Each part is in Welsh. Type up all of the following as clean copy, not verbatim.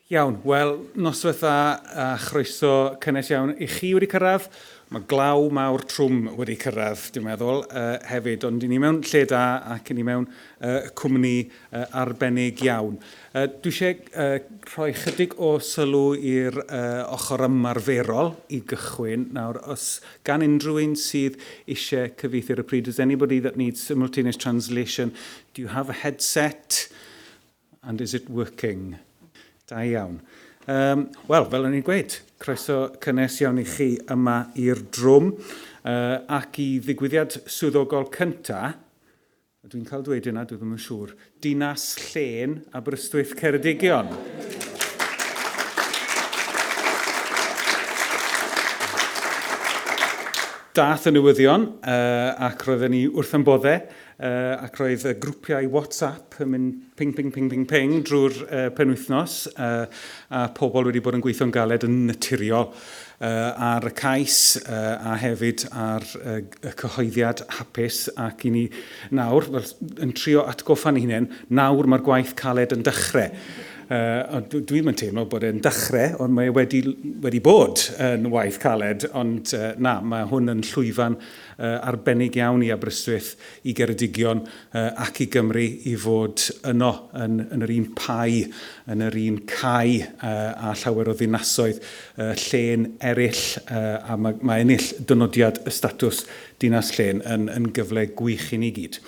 Iawn, wel, noswaith dda a chroeso cynnes iawn i chi wedi cyrraedd. Mae glaw mawr trwm wedi cyrraedd, dwi'n meddwl, uh, hefyd, ond i ni mewn lle da ac i ni mewn uh, cwmni uh, arbennig iawn. Uh, dwi eisiau uh, rhoi chydig o sylw i'r uh, ochr ymarferol i gychwyn. Nawr, os gan unrhyw un sydd eisiau cyfieithu ar y pryd, does anybody that needs simultaneous translation, do you have a headset? And is it working? Da iawn. Um, Wel, fel o'n i'n gweud, croeso cynnes iawn i chi yma i'r drwm uh, ac i ddigwyddiad swyddogol cynta, dwi'n cael dweud yna, dwi ddim yn siŵr, Dinas Llên Aberystwyth Ceredigion. Dath y newyddion uh, ac roedden ni wrth yn boddau Uh, ac roedd y grwpiau WhatsApp yn mynd ping, ping, ping, ping, ping drwy'r uh, penwythnos, uh, a pobl wedi bod yn gweithio'n galed yn naturiol uh, ar y cais uh, a hefyd ar uh, y cyhoeddiad hapus ac i ni nawr, fel, yn trio atgoffa'n hunain, nawr mae'r gwaith caled yn dechrau. Uh, Dwi'n yn teimlo bod e'n dechrau, ond mae e wedi, wedi bod yn waith caled, ond uh, na, mae hwn yn llwyfan arbennig iawn i Aberystwyth, i Geredigion ac i Gymru i fod yno yn, yn yr un pae, yn yr un cae a llawer o ddinasoedd llên eraill a mae, mae ennill dynodiad y statws dinas llên yn, yn gyfle gwych i ni gyd.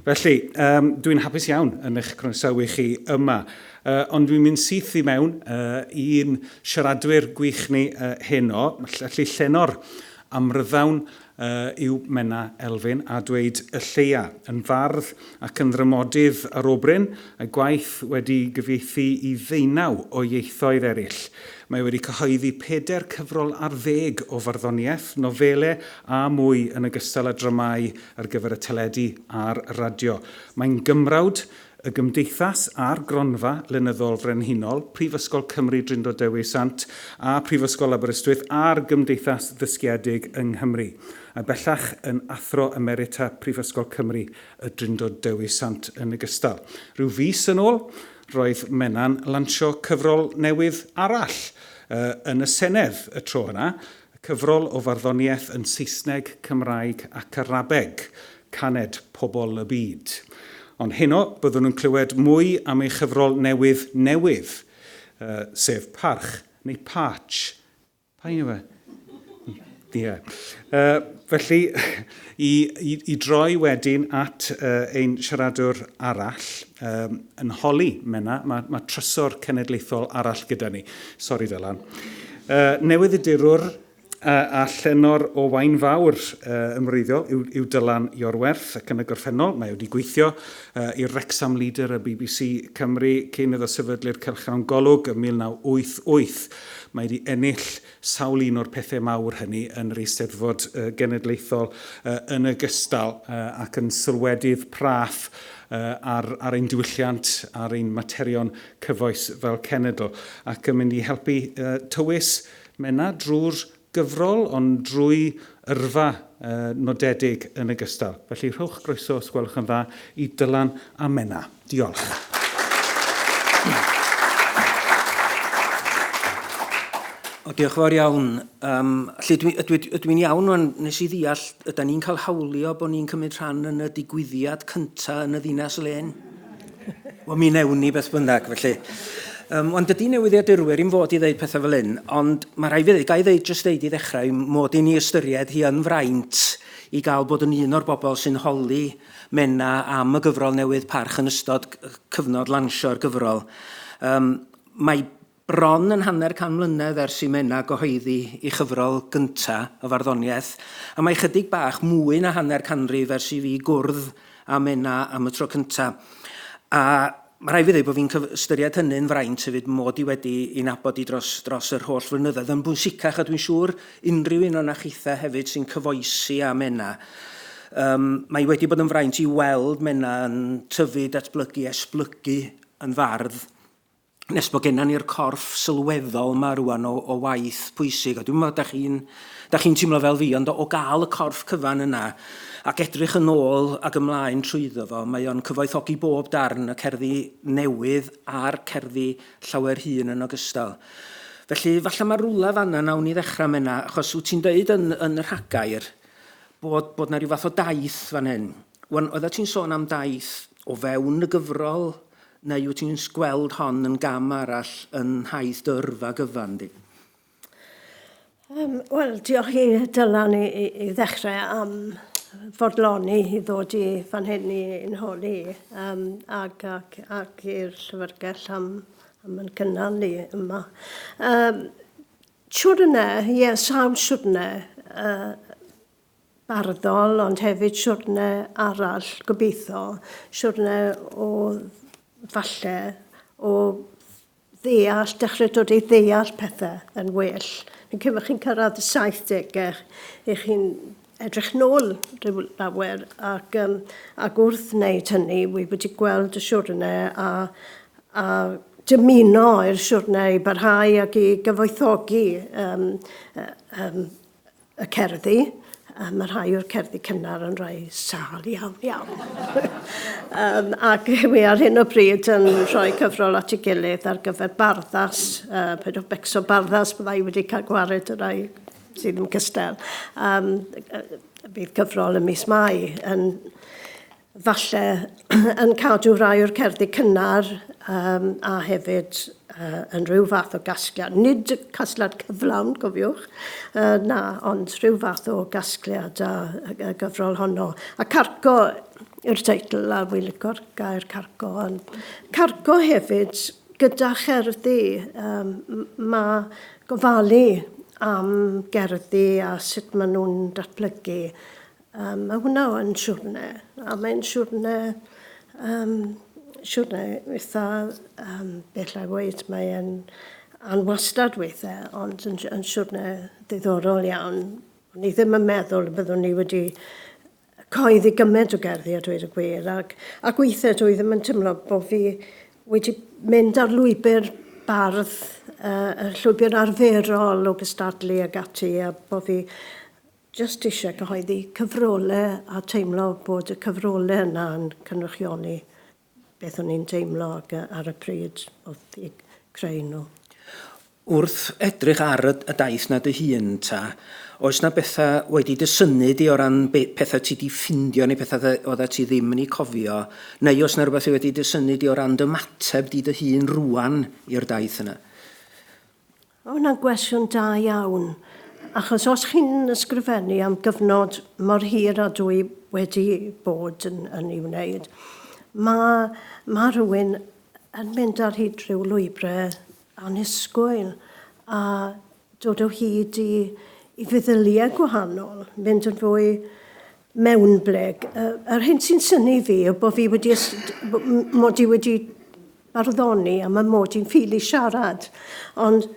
Felly, um, dwi'n hapus iawn yn eich croesawu chi yma. Uh, ond dwi'n mynd syth i mewn uh, i'n siaradwyr gwych ni uh, heno, felly llenor Amryddawn yw Menna Elfyn, a dweud y lleia, yn fardd ac yn ddramodydd arobryn, a'i gwaith wedi gyfieithu i ddeunaw o ieithoedd eraill. Mae wedi cyhoeddi pedair cyfrol ar ddeg o farddoniaeth, nofele a mwy yn ogystal â dramâu ar gyfer y teledu a'r radio. Mae'n gymrawd y Gymdeithas a'r Gronfa Lenyddol Frenhinol, Prifysgol Cymru Drindod Dewi Sant a Prifysgol Aberystwyth a'r Gymdeithas Ddysgiedig yng Nghymru, a bellach yn Athro Emerita Prifysgol Cymru y Drindod Dewi Sant yn ogystal. Rhyw fis yn ôl, roedd Menna'n lansio cyfrol newydd arall yn y Senedd y tro yna, cyfrol o farddoniaeth yn Saesneg, Cymraeg ac Arabeg, Caned Pobl y Byd. Ond heno, byddwn yn clywed mwy am ei chyfrol newydd newydd, sef Parch, neu Parch. Pa un yw e? Ie. Uh, felly, i, i, i droi wedyn at uh, ein siaradwr arall, um, yn holi Menna, mae, mae trysor cenedlaethol arall gyda ni. Sori, Dylan. Uh, newyddiadurwr a llenor o Waun Fawr yn wreiddiol yw, yw Dylan Iorwerth ac yn y gorffennol mae wedi gweithio i'r Wrexham Leader y BBC Cymru cyn iddo sefydlu'r cylchgrawn Golwg ym 1988. Mae wedi ennill sawl un o'r pethau mawr hynny yn yr Eisteddfod Genedlaethol yn ogystal ac yn sylwedydd praff ar, ar ein diwylliant, ar ein materion cyfoes fel cenedl ac yn mynd i helpu tywys Menna drwy'r gyfrol, ond drwy yrfa nodedig yn ogystal. Felly rhowch groeso os gwelwch yn dda i Dylan a Menna. Diolch. O, diolch yn fawr iawn. Um, lle dwi, ydw, ydw i'n iawn rwan, nes i ddeall, yda ni'n cael hawlio bod ni'n cymryd rhan yn y digwyddiad cyntaf yn y ddinas len? Wel, mi wnewn ni beth bynnag, felly. Um, ond dydy newyddiadurwyr i'm fod i ddeud pethau fel hyn, ond mae rhaid fi ddeud, ga i ddeud jyst deud i ddechrau, mod i'n ei ystyried hi yn fraint i gael bod yn un o'r bobl sy'n holi Menna am y gyfrol newydd Parch yn ystod cyfnod lansio'r gyfrol. Um, mae bron yn hanner can mlynedd ers i Menna gyhoeddi ei chyfrol gynta o farddoniaeth, a mae chydig bach mwy na hanner canrif ers i fi gwrdd â Menna am y tro cynta. A mae rhaid fi ddweud bod fi'n ystyried hynny'n fraint hefyd mod i wedi ei nabod i dros, dros yr holl flynyddoedd. Yn bwysicach, a dwi'n siŵr unrhyw un o'n chitha hefyd sy'n cyfoesi â Menna, um, mae wedi bod yn fraint i weld Menna yn tyfu, datblygu, esblygu yn fardd. Nes bod genna ni'r corff sylweddol 'ma rwan o, o waith pwysig, a dwi'n meddwl da chi'n da chi'n teimlo fel fi, ond o, o gael y corff cyfan yna ac edrych yn ôl ac ymlaen trwyddo fo, mae o'n cyfoethogi bob darn y cerddi newydd a'r cerddi llawer hŷn yn ogystal. Felly, falle mae rhywle fanna nawn ni ddechrau Menna, achos wyt ti'n deud yn, yn y rhagair bod, bod 'na rhyw fath o daith fan hyn. Wan, oeddet ti'n sôn am daith o fewn y gyfrol, neu wyt ti'n gweld hon yn gam arall yn nhaith dy yrfa gyfan di? Um, Wel, diolch i Dylan i, i, i ddechrau am fodloni i ddod i fan hyn i yn holi um, ac, ac, ac i'r llyfrgell am, am yn cynnal ni yma. Um, siwrne, ie, yeah, sawl siwrne uh, barddol, ond hefyd siwrne arall, gobeithio, siwrne o falle o ddeall, dechrau dod i ddeall pethau yn well. Fi'n credu chi'n cyrraedd y 70au, i chi'n edrych nôl rhyw lawer, ac, um, ac wrth wneud hynny, wi wedi gweld y siwrne a, a dymuno i'r siwrne i barhau ac i gyfoethogi um, um, y cerddi. Um, mae rhai o'r cerddi cynnar yn rhai sâl iawn, iawn. um, ac wi ar hyn o bryd yn rhoi cyfrol at ei gilydd ar gyfer barddas, uh, peidiwch becso barddas, byddai wedi cael gwared y rhai sydd ddim cystal. Um, bydd cyfrol ym mis Mai yn falle yn cadw rhai o'r cerddi cynnar um, a hefyd uh, yn rhyw fath o gasgliad. Nid casgliad cyflawn, cofiwch, uh, na, ond rhyw fath o gasgliad a, a, a gyfrol honno. A carco yw'r teitl, a wy'n licio'r gair carco. Ond carco hefyd, gyda cherddi, um, mae gofalu am gerddi a sut maen nhw'n datblygu Um, mae hwnna yn siwrne, a mae'n siwrne, um, siwrne eitha, um, beth lai weud, mae'n anwastad weithiau, ond yn, yn siwrne ddiddorol iawn. O'n i ddim yn meddwl y byddwn ni wedi coeddi gymaint o gerddi a dweud y gwir, ac, ac weithiau dwi ddim yn teimlo bod fi wedi mynd ar lwybr bardd, uh, y llwybr arferol o gystadlu ag ati, a bod fi Jyst eisiau cyhoeddi cyfrolau a teimlo bod y cyfrolau yna yn cynrychioli beth o'n i'n teimlo ac ar y pryd wrth i creu nhw. Wrth edrych ar y y daith 'na dy hun ta, oes 'na bethau wedi dy synnu di o ran be- pethau ti 'di ffindio neu pethau oeddet ti ddim yn eu cofio, neu oes 'na rywbeth wedi dy synnu di o ran dy ymateb di dy hun rŵan i'r daith yna? Mae hwnna'n gwestiwn da iawn, achos os chi'n ysgrifennu am gyfnod mor hir â dwi wedi bod yn, yn ei wneud, mae, mae rhywun yn mynd ar hyd rhyw lwybrau annisgwyl a dod o hyd i, i feddyliau gwahanol, mynd yn fwy mewnblyg. Yr hyn sy'n synnu fi yw bod fi wedi, mod i wedi barddoni a mae mod i'n ffili siarad. Ond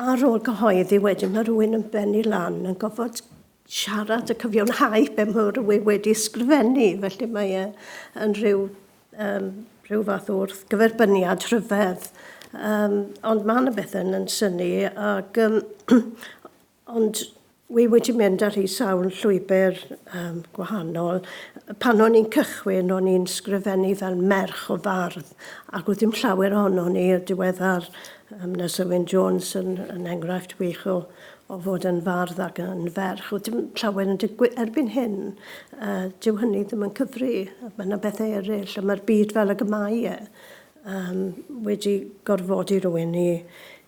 ar ôl cyhoeddi wedyn mae rhywun yn bennu lan yn gofod siarad a cyfiawnhau be mae rhywun wedi ysgrifennu. Felly mae e yn rhyw, um, rhyw fath o wrth gyferbyniad rhyfedd. Um, ond mae yna bethau yn synnu ac um, Ond wi wedi mynd ar hyd sawl llwybr um, gwahanol. Pan o'n i'n cychwyn, o'n i'n sgrifennu fel merch o fardd, ac oedd dim llawer ohono ni y diweddar um, Nessa Wyn Jones yn, yn enghraifft wych o, o fod yn fardd ac yn ferch. Oedd dim llawer yn digwydd erbyn hyn. Uh, dyw hynny ddim yn cyfri. Mae yna bethau eraill, a mae'r byd fel ag y mae e um, wedi gorfodi rhywun i,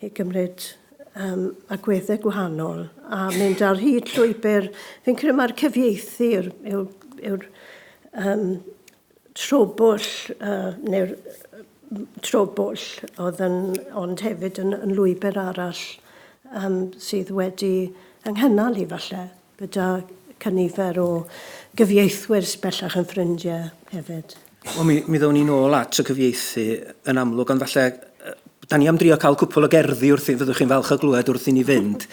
i gymryd um, agweddau gwahanol a mynd ar hyd llwybr. Fi'n credu mae'r cyfieithu yw'r yw, yw um, trobwll, uh, neu'r trobwll oedd yn, ond hefyd yn, yn lwybr arall um, sydd wedi ynghynnal i falle gyda cynifer o gyfieithwyr sydd bellach yn ffrindiau hefyd. Wel, mi, mi ddown ni nôl at y cyfieithu yn amlwg, ond falle, da ni am drio cael cwpl o gerddi wrth i, fyddwch chi'n falch o glywed wrth i ni fynd.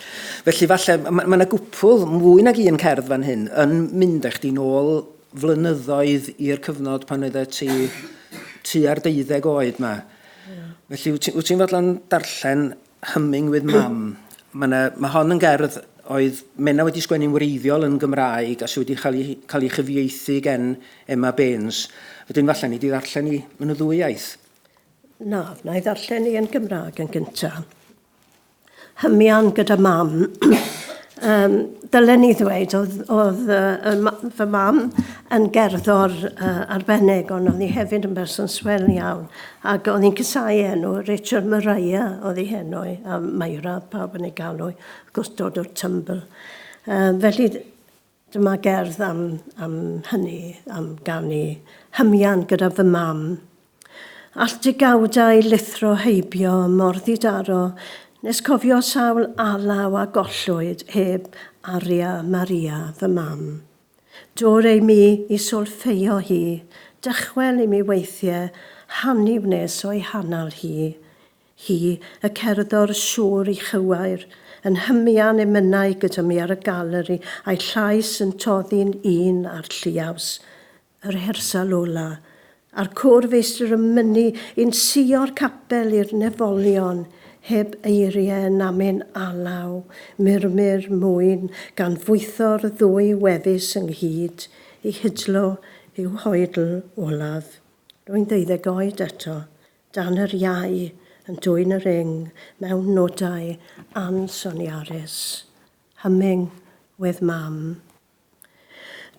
Felly falle, mae yna gwpl, mwy nag un cerdd fan hyn, yn mynd â chdi nôl flynyddoedd i'r cyfnod pan oeddet ti tua'r deuddeg oed ma. Yeah. Felly, wyt ti'n ti fodlon darllen Humming with Mam? Mae, na, mae hon yn gerdd oedd Menna wedi sgwennu'n wreiddiol yn Gymraeg a sydd wedi cael ei, cael ei chyfieithu gen Emma Baines. Wedyn falle ni wedi ddarllen i yn y ddwy iaith. Na, wna i ddarllen i yn Gymraeg yn gyntaf. Hymian gyda mam. um, dylen ni ddweud, oedd, oedd uh, fy mam yn gerddor uh, arbennig, ond oedd hi hefyd yn berson swel iawn. Ac oedd hi'n cysau enw, Rachel Mariah oedd ei henw, a Myra, pawb yn ei galw, wrth gwrs dod o'r Tumble. Um, felly, Dyma gerdd am, am hynny, am ganu hymian gyda fy mam. All degawdau lithro heibio mor ddidaro nes cofio sawl alaw a gollwyd heb aria Maria fy mam. Do re mi i solffeio hi, dychwel i mi weithiau, hanu wnes o'i hanal hi. Hi, y cerddor siŵr i chywair, yn hymian emynau gyda mi ar y galeri a'i llais yn toddi'n un â'r lliaws. Y rehearsal ola. A'r côr-feistr yn mynnu i'n suo'r capel i'r nefolion, heb eiriau namyn alaw, murmur mwyn, gan fwytho'r ddwy wefus ynghyd i hidlo i'w hoedl olaf. Rwy'n ddeuddeg oed eto, Dan yr iau yn dwyn yr ing mewn nodau ansoniarus. Humming with mam.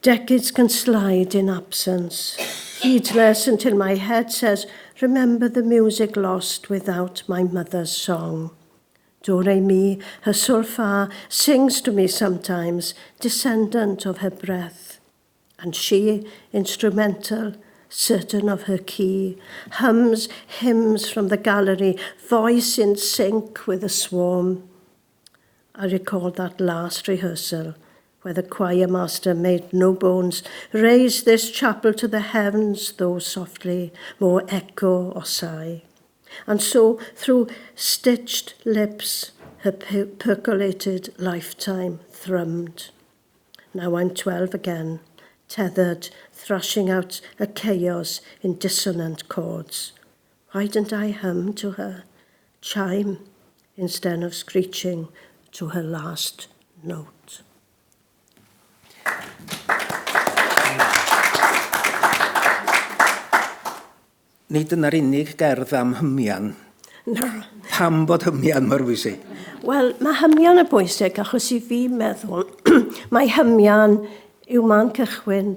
Decades can slide in absence, heedless until my head says, remember the music lost without my mother's song. Do re mi, her solfa, sings to me sometimes, descendant of her breath. And she, instrumental, certain of her key, hums hymns from the gallery, voice in sync with the swarm. I recall that last rehearsal, where the choir master made no bones, raised this chapel to the heavens, though softly, more echo or sigh. And so, through stitched lips, her percolated lifetime thrummed. Now I'm 12 again, tethered, thrashing out a chaos in dissonant chords. Why didn't I hum to her, chime, instead of screeching to her last note? Nid dyna'r unig gerdd am hymian. Na. Pam bod hymian mor bwysig? Wel, mae hymian yn bwysig achos i fi meddwl mae hymian yw man cychwyn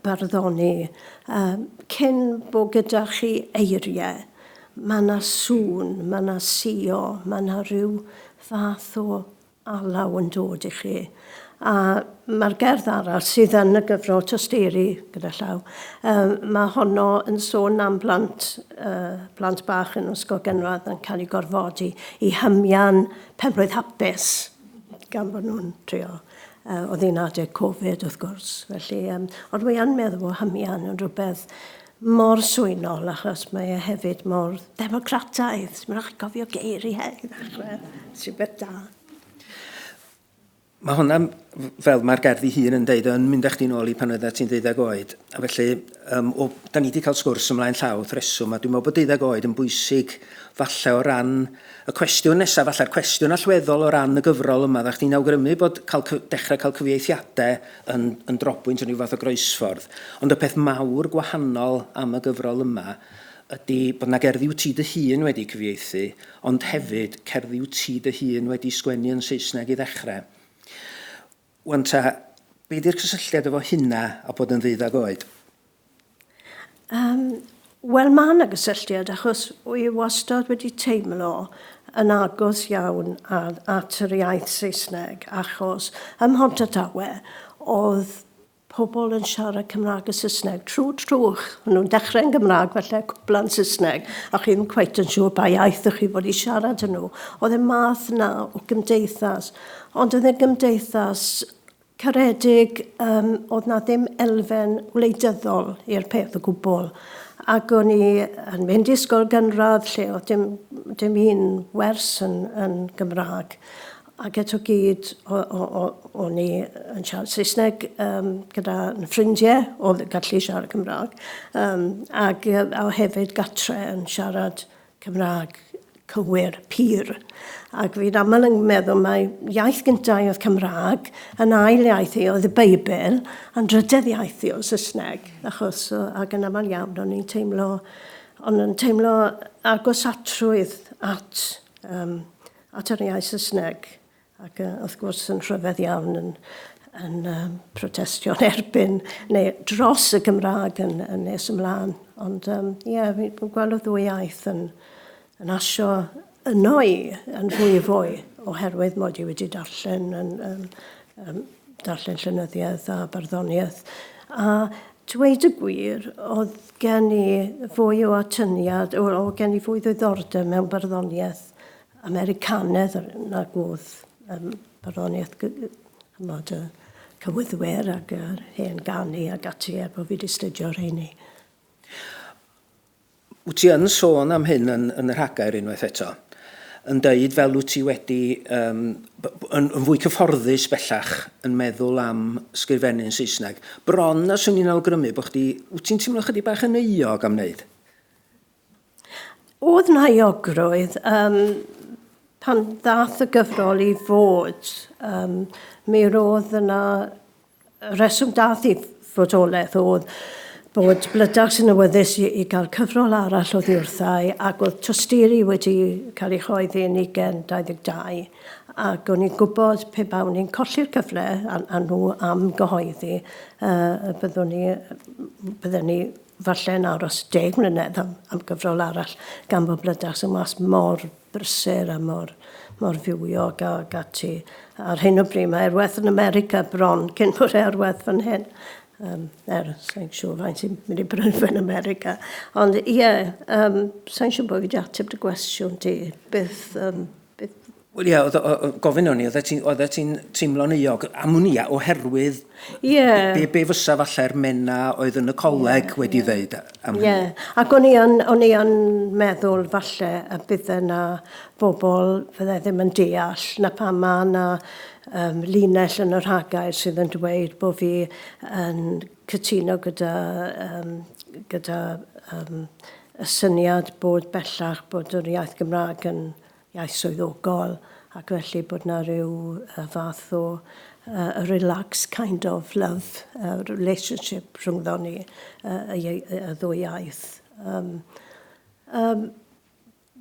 barddoni. Um, cyn bod gyda chi eiriau, mae yna sŵn, mae yna sio, mae yna rhyw fath o alaw yn dod i chi. A mae'r gerdd arall sydd yn y gyfrol Tosteri, gyda llaw, um, mae honno yn sôn am blant, uh, plant bach yn ysgol gynradd yn cael eu gorfodi i hymian penblwydd hapus, gan bod nhw'n trio. Uh, oedd hi'n adeg Covid, wrth gwrs. Felly, um, ond mae yn meddwl bod hymian yn rhywbeth mor swynol, achos mae e hefyd mor ddemocrataidd. Mae'n rhaid cofio geiriau i ddechrau. Sy'n beth da. Mae hwnna, fel mae'r gerdd ei hun yn deud, yn mynd â chdi nôl i pan oeddet ti'n ddeuddeg oed. A felly, um, o, da ni wedi cael sgwrs ymlaen llaw wrth reswm, a dwi'n meddwl bod deuddeg oed yn bwysig falle o ran y cwestiwn nesaf, falle'r cwestiwn allweddol o ran y gyfrol yma. Dda chdi'n awgrymu bod cael, dechrau cael cyfieithiadau yn, yn drobwynt yn rhyw fath o groesffordd. Ond y peth mawr gwahanol am y gyfrol yma ydy bod 'na gerddi wyt ti dy hun wedi cyfieithu, ond hefyd cerddi wyt ti dy hun wedi sgwennu yn Saesneg i ddechrau. Wan ta, be di'r cysylltiad efo hynna a bod yn ddeuddag oed? Um, Wel, mae yna gysylltiad, achos wy wastad wedi teimlo yn agos iawn at yr iaith Saesneg, achos ym Mhontardawe oedd pobl yn siarad Cymraeg a Saesneg trwy'r trwch. O'n nhw'n dechrau yn Gymraeg, falle cwpla'n Saesneg, a chi ddim cweit yn siŵr pa iaith ych chi fod i siarad â nhw. Oedd y math 'na o gymdeithas. Ond oedd e'n gymdeithas caredig, um, oedd na ddim elfen wleidyddol i'r peth o gwbl. Ac o'n i yn mynd i ysgol gynradd lle oedd dim, dim un wers yn, yn Gymraeg. Ac eto gyd, o'n i yn siarad Saesneg um, gyda yn ffrindiau oedd yn gallu siarad Cymraeg, um, ac a hefyd gatre yn siarad Cymraeg cywir, pur. Ac fi'n aml yn meddwl mai iaith gyntaf i oedd Cymraeg, yn ail iaith i oedd y Beibl, a'n drydedd iaith i oedd Saesneg, achos, ac yn aml iawn, o'n i'n teimlo, o'n i'n teimlo agosatrwydd at, um, at yr iaith Saesneg. Ac uh, wrth gwrs yn rhyfedd iawn yn, yn um, protestio'n erbyn neu dros y Gymraeg yn, yn nes ymlaen. Ond ie, um, yeah, fi'n gweld y ddwy iaith yn, yn asio yno i yn fwy fwy oherwydd mod i wedi darllen yn, um, um, darllen llenyddiaeth a barddoniaeth. A dweud y gwir, oedd gen i fwy o atyniad, o, gen i fwy ddiddordeb mewn barddoniaeth Americanedd nag oedd um, barddoniaeth chymod, y cywyddwyr ac yr hen ganu ac ati er bod fi wedi studio rheini. Wyt ti yn sôn am hyn yn, yn y rhagair unwaith eto, yn deud fel wyt ti wedi um, yn, yn fwy cyfforddus bellach yn meddwl am sgrifennu'n Saesneg. Bron a swn i'n awgrymu bod chdi, wyt ti'n teimlo chydig bach yn euog am wneud? Oedd 'na euogrwydd um, pan ddath y gyfrol i fod, um, mi roedd yna reswm dath i fodolaeth oedd bod Blydach yn awyddus i, i gael cyfrol arall oddi wrthau ac oedd Tosturi wedi cael ei choeddi yn 2022 ac o'n i'n gwybod pe bawn i'n colli'r cyfle a, a nhw am gyhoeddi uh, byddwn ni, bydden ni falle'n aros 10 mlynedd am, am gyfrol arall gan bod Blydach yn was mor brysur a mor, mor fywiog ac ati. Ar hyn o bryd mae ar werth yn America bron cyn bod e ar werth fan hyn. Um, er, sa'n siŵr faint sy'n mynd i brynu yn America. Ond ie, yeah, um, sa'n siŵr bod fi wedi ateb dy gwestiwn di. Beth, um, beth Wel ie, oedd, gofyn o'n i, oeddet ti'n oeddet ti'n teimlo'n euog am wn i, oherwydd yeah. be, be fysa falle'r mena oedd yn y coleg yeah, wedi yeah. ddeud am hynny. Yeah. Ac o'n i yn, o'n i yn meddwl falle y bydde na bobl fydde ddim yn deall na pam mae yna um, linell yn y rhagair sydd yn dweud bod fi yn cytuno gyda, um, gyda um, y syniad bod bellach bod yr iaith Gymraeg yn iaith swyddogol ac felly bod 'na ryw fath o uh, a relaxed kind of love uh, relationship rhyngddo ni, uh, y, y, y ddwy iaith. Um, um,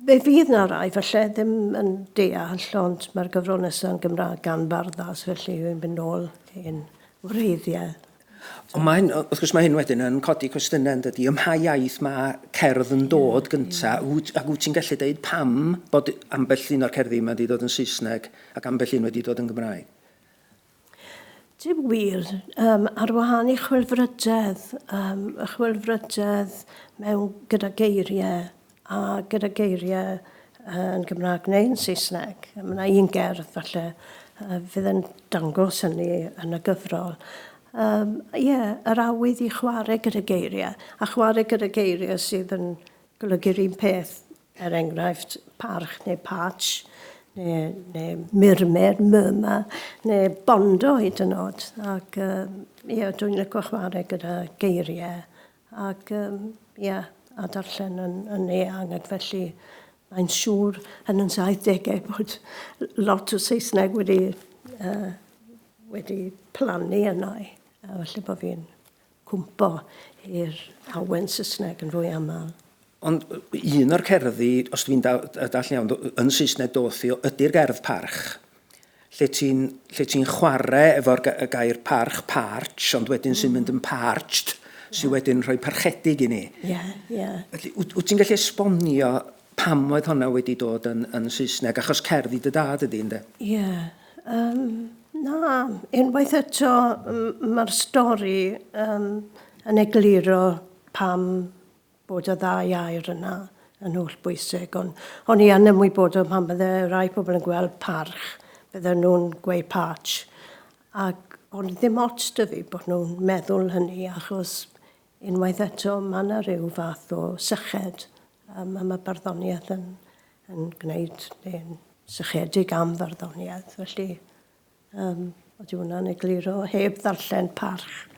fe fydd na rai falle ddim yn deall, ond mae'r gyfrol nesaf yn Gymraeg gan Barddas, felly fi'n mynd nôl i'n wreiddiau. Ond mae hyn, wrth gwrs mae hyn wedyn yn codi cwestiynau yn dydy, ym mha iaith mae cerdd yn dod yeah, gynta, yeah. ac wyt ti'n gallu deud pam bod ambell un o'r cerddi yma wedi dod yn Saesneg ac ambell un wedi dod yn Gymraeg? Dim wir, um, ar wahân i chwilfrydedd, um, y chwilfrydedd mewn gyda geiriau a gyda geiriau yn Gymraeg neu yn Saesneg. Mae yna un gerdd falle fydd yn dangos hynny yn y gyfrol. Um, yeah, yr awydd i chwarae gyda geiriau, a chwarae gyda geiriau sydd yn golygu'r un peth, er enghraifft parch neu patch, neu, neu murmur, murmur, neu bondo hyd yn oed. Ac ie, yeah, dwi'n licio chwarae gyda geiriau Ac yym ie, a darllen yn, yn eang ac felly mae'n siŵr yn yn 70au bod lot o Saesneg wedi, uh, wedi plannu yna i. A felly bod fi'n cwmpo i'r awen Saesneg yn fwy aml. Ond un o'r cerddi, os dwi'n dall iawn, yn Saesneg doth i, ydy'r gerdd parch. Lle ti'n lle ti'n chwarae efo'r gair parch, parch, ond wedyn sy'n mynd yn parched, sydd wedyn rhoi parchedig i ni. Ie, ie. Felly, wyt ti'n gallu esbonio pam oedd hwnna wedi dod yn, yn Saesneg, achos cerdd i dy dad ydy, ynddo? Ie. Yeah. Um, na, unwaith eto, mae'r stori um, yn egluro pam bod y ddau air yna yn holl bwysig, ond o'n i yn ymwybodol pan bydde rai pobl yn gweld parch, bydden nhw'n gweud parch, ac ond ddim ots 'da fi bod nhw'n meddwl hynny, achos unwaith eto mae yna rhyw fath o syched, um, a mae barddoniaeth yn, yn gwneud neu'n sychedig am farddoniaeth, felly Um, ydy hwnna'n egluro heb ddarllen parch.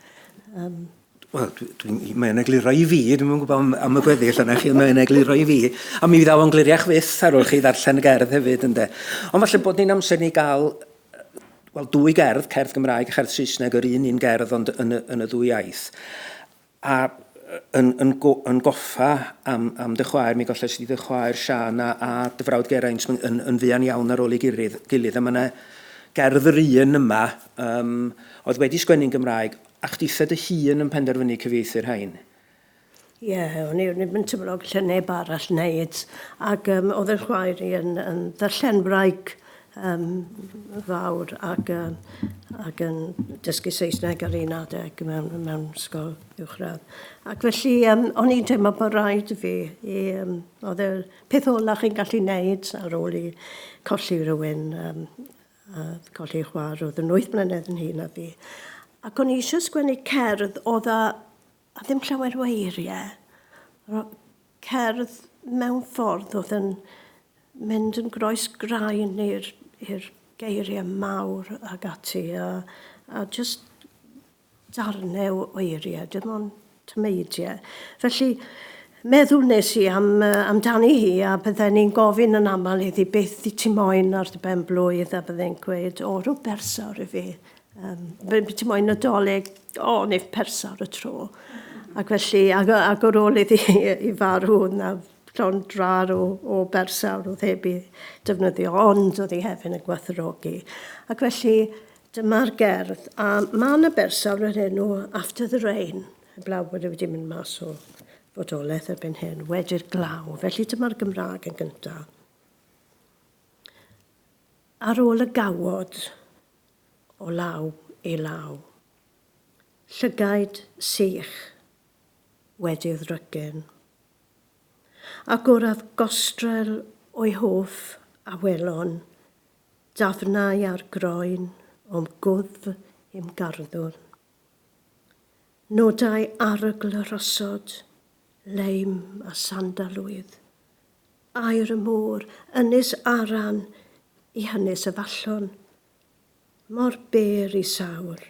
Um, Wel, dwi, dwi, mae'n egluro i fi, dwi'm yn gwybod am, am y gweddill yna chi, mae'n egluro i fi. A mi ddaw o'n gliriach fyth ar ôl chi ddarllen y gerdd hefyd, ynde. Ond falle bod ni'n amser ni gael, wel, dwy gerdd, cerdd Gymraeg a cherdd Saesneg, yr un un gerdd ond yn y, yn y ddwy iaith. A yn, yn, go, yn goffa am, am dy chwaer, mi golles di dy chwaer Siân a, a dy frawd Geraint yn, yn, yn fuan iawn ar ôl ei gilydd, gilydd. A mae yna gerdd yr un yma, um, oedd wedi sgwennu'n Gymraeg, A chditha dy hun yn penderfynu cyfieithu'r rhain? Ie, o'n i o'n i'm yn teimlo gallai neb arall wneud. Ac um, oedd yn chwaer i yn, yn ddarllenwraig um, fawr ac, um, ac yn dysgu Saesneg ar un adeg mewn, mewn ysgol uwchradd. Ac felly um, o'n i'n teimlo bod rhaid i fi, i, um, oedd y peth ola chi'n gallu wneud ar ôl i colli rhywun, um, a colli chwaer oedd yn 8 mlynedd yn hŷn na fi. Ac o'n i eisiau sgwennu cerdd oedd â, a ddim llawer o eiriau. Cerdd mewn ffordd oedd yn mynd yn groes graen i'r geiriau mawr ag ati a, a just darnau o eiriau, dim ond tameidiau. Felly, meddwl nes i am, amdani hi a bydden ni'n gofyn yn aml iddi beth i ti moyn ar dy ben blwydd a bydde'n gweud, o, rhyw bersawr i fi. Um, be ti moyn Nadolig? O, neu persawr y tro. Ac felly, ac, ac ar ôl iddi i farw, na llond drar o, o bersawr oedd heb i defnyddio, ond oedd hi hefyd yn gwerthfawrogi. Ac felly, Dyma'r gerdd, a ma' 'na bersawr o'r enw After the Rain, heblaw bod e wedi mynd mas o fodolaeth erbyn hyn, wedi'r glaw, felly dyma'r Gymraeg yn gyntaf. Ar ôl y gawod, o law i law, llygaid sych wedi'r ddrygyn, agoraf gostrel o'i hoff awelon, Dafnau ar groen o'm gwddf i'm garddwrn. Nodau arogl y rhosod, leim a sandalwydd. Aer y môr, ynys Aran i hynys Afallon. Mor bêr i sawr,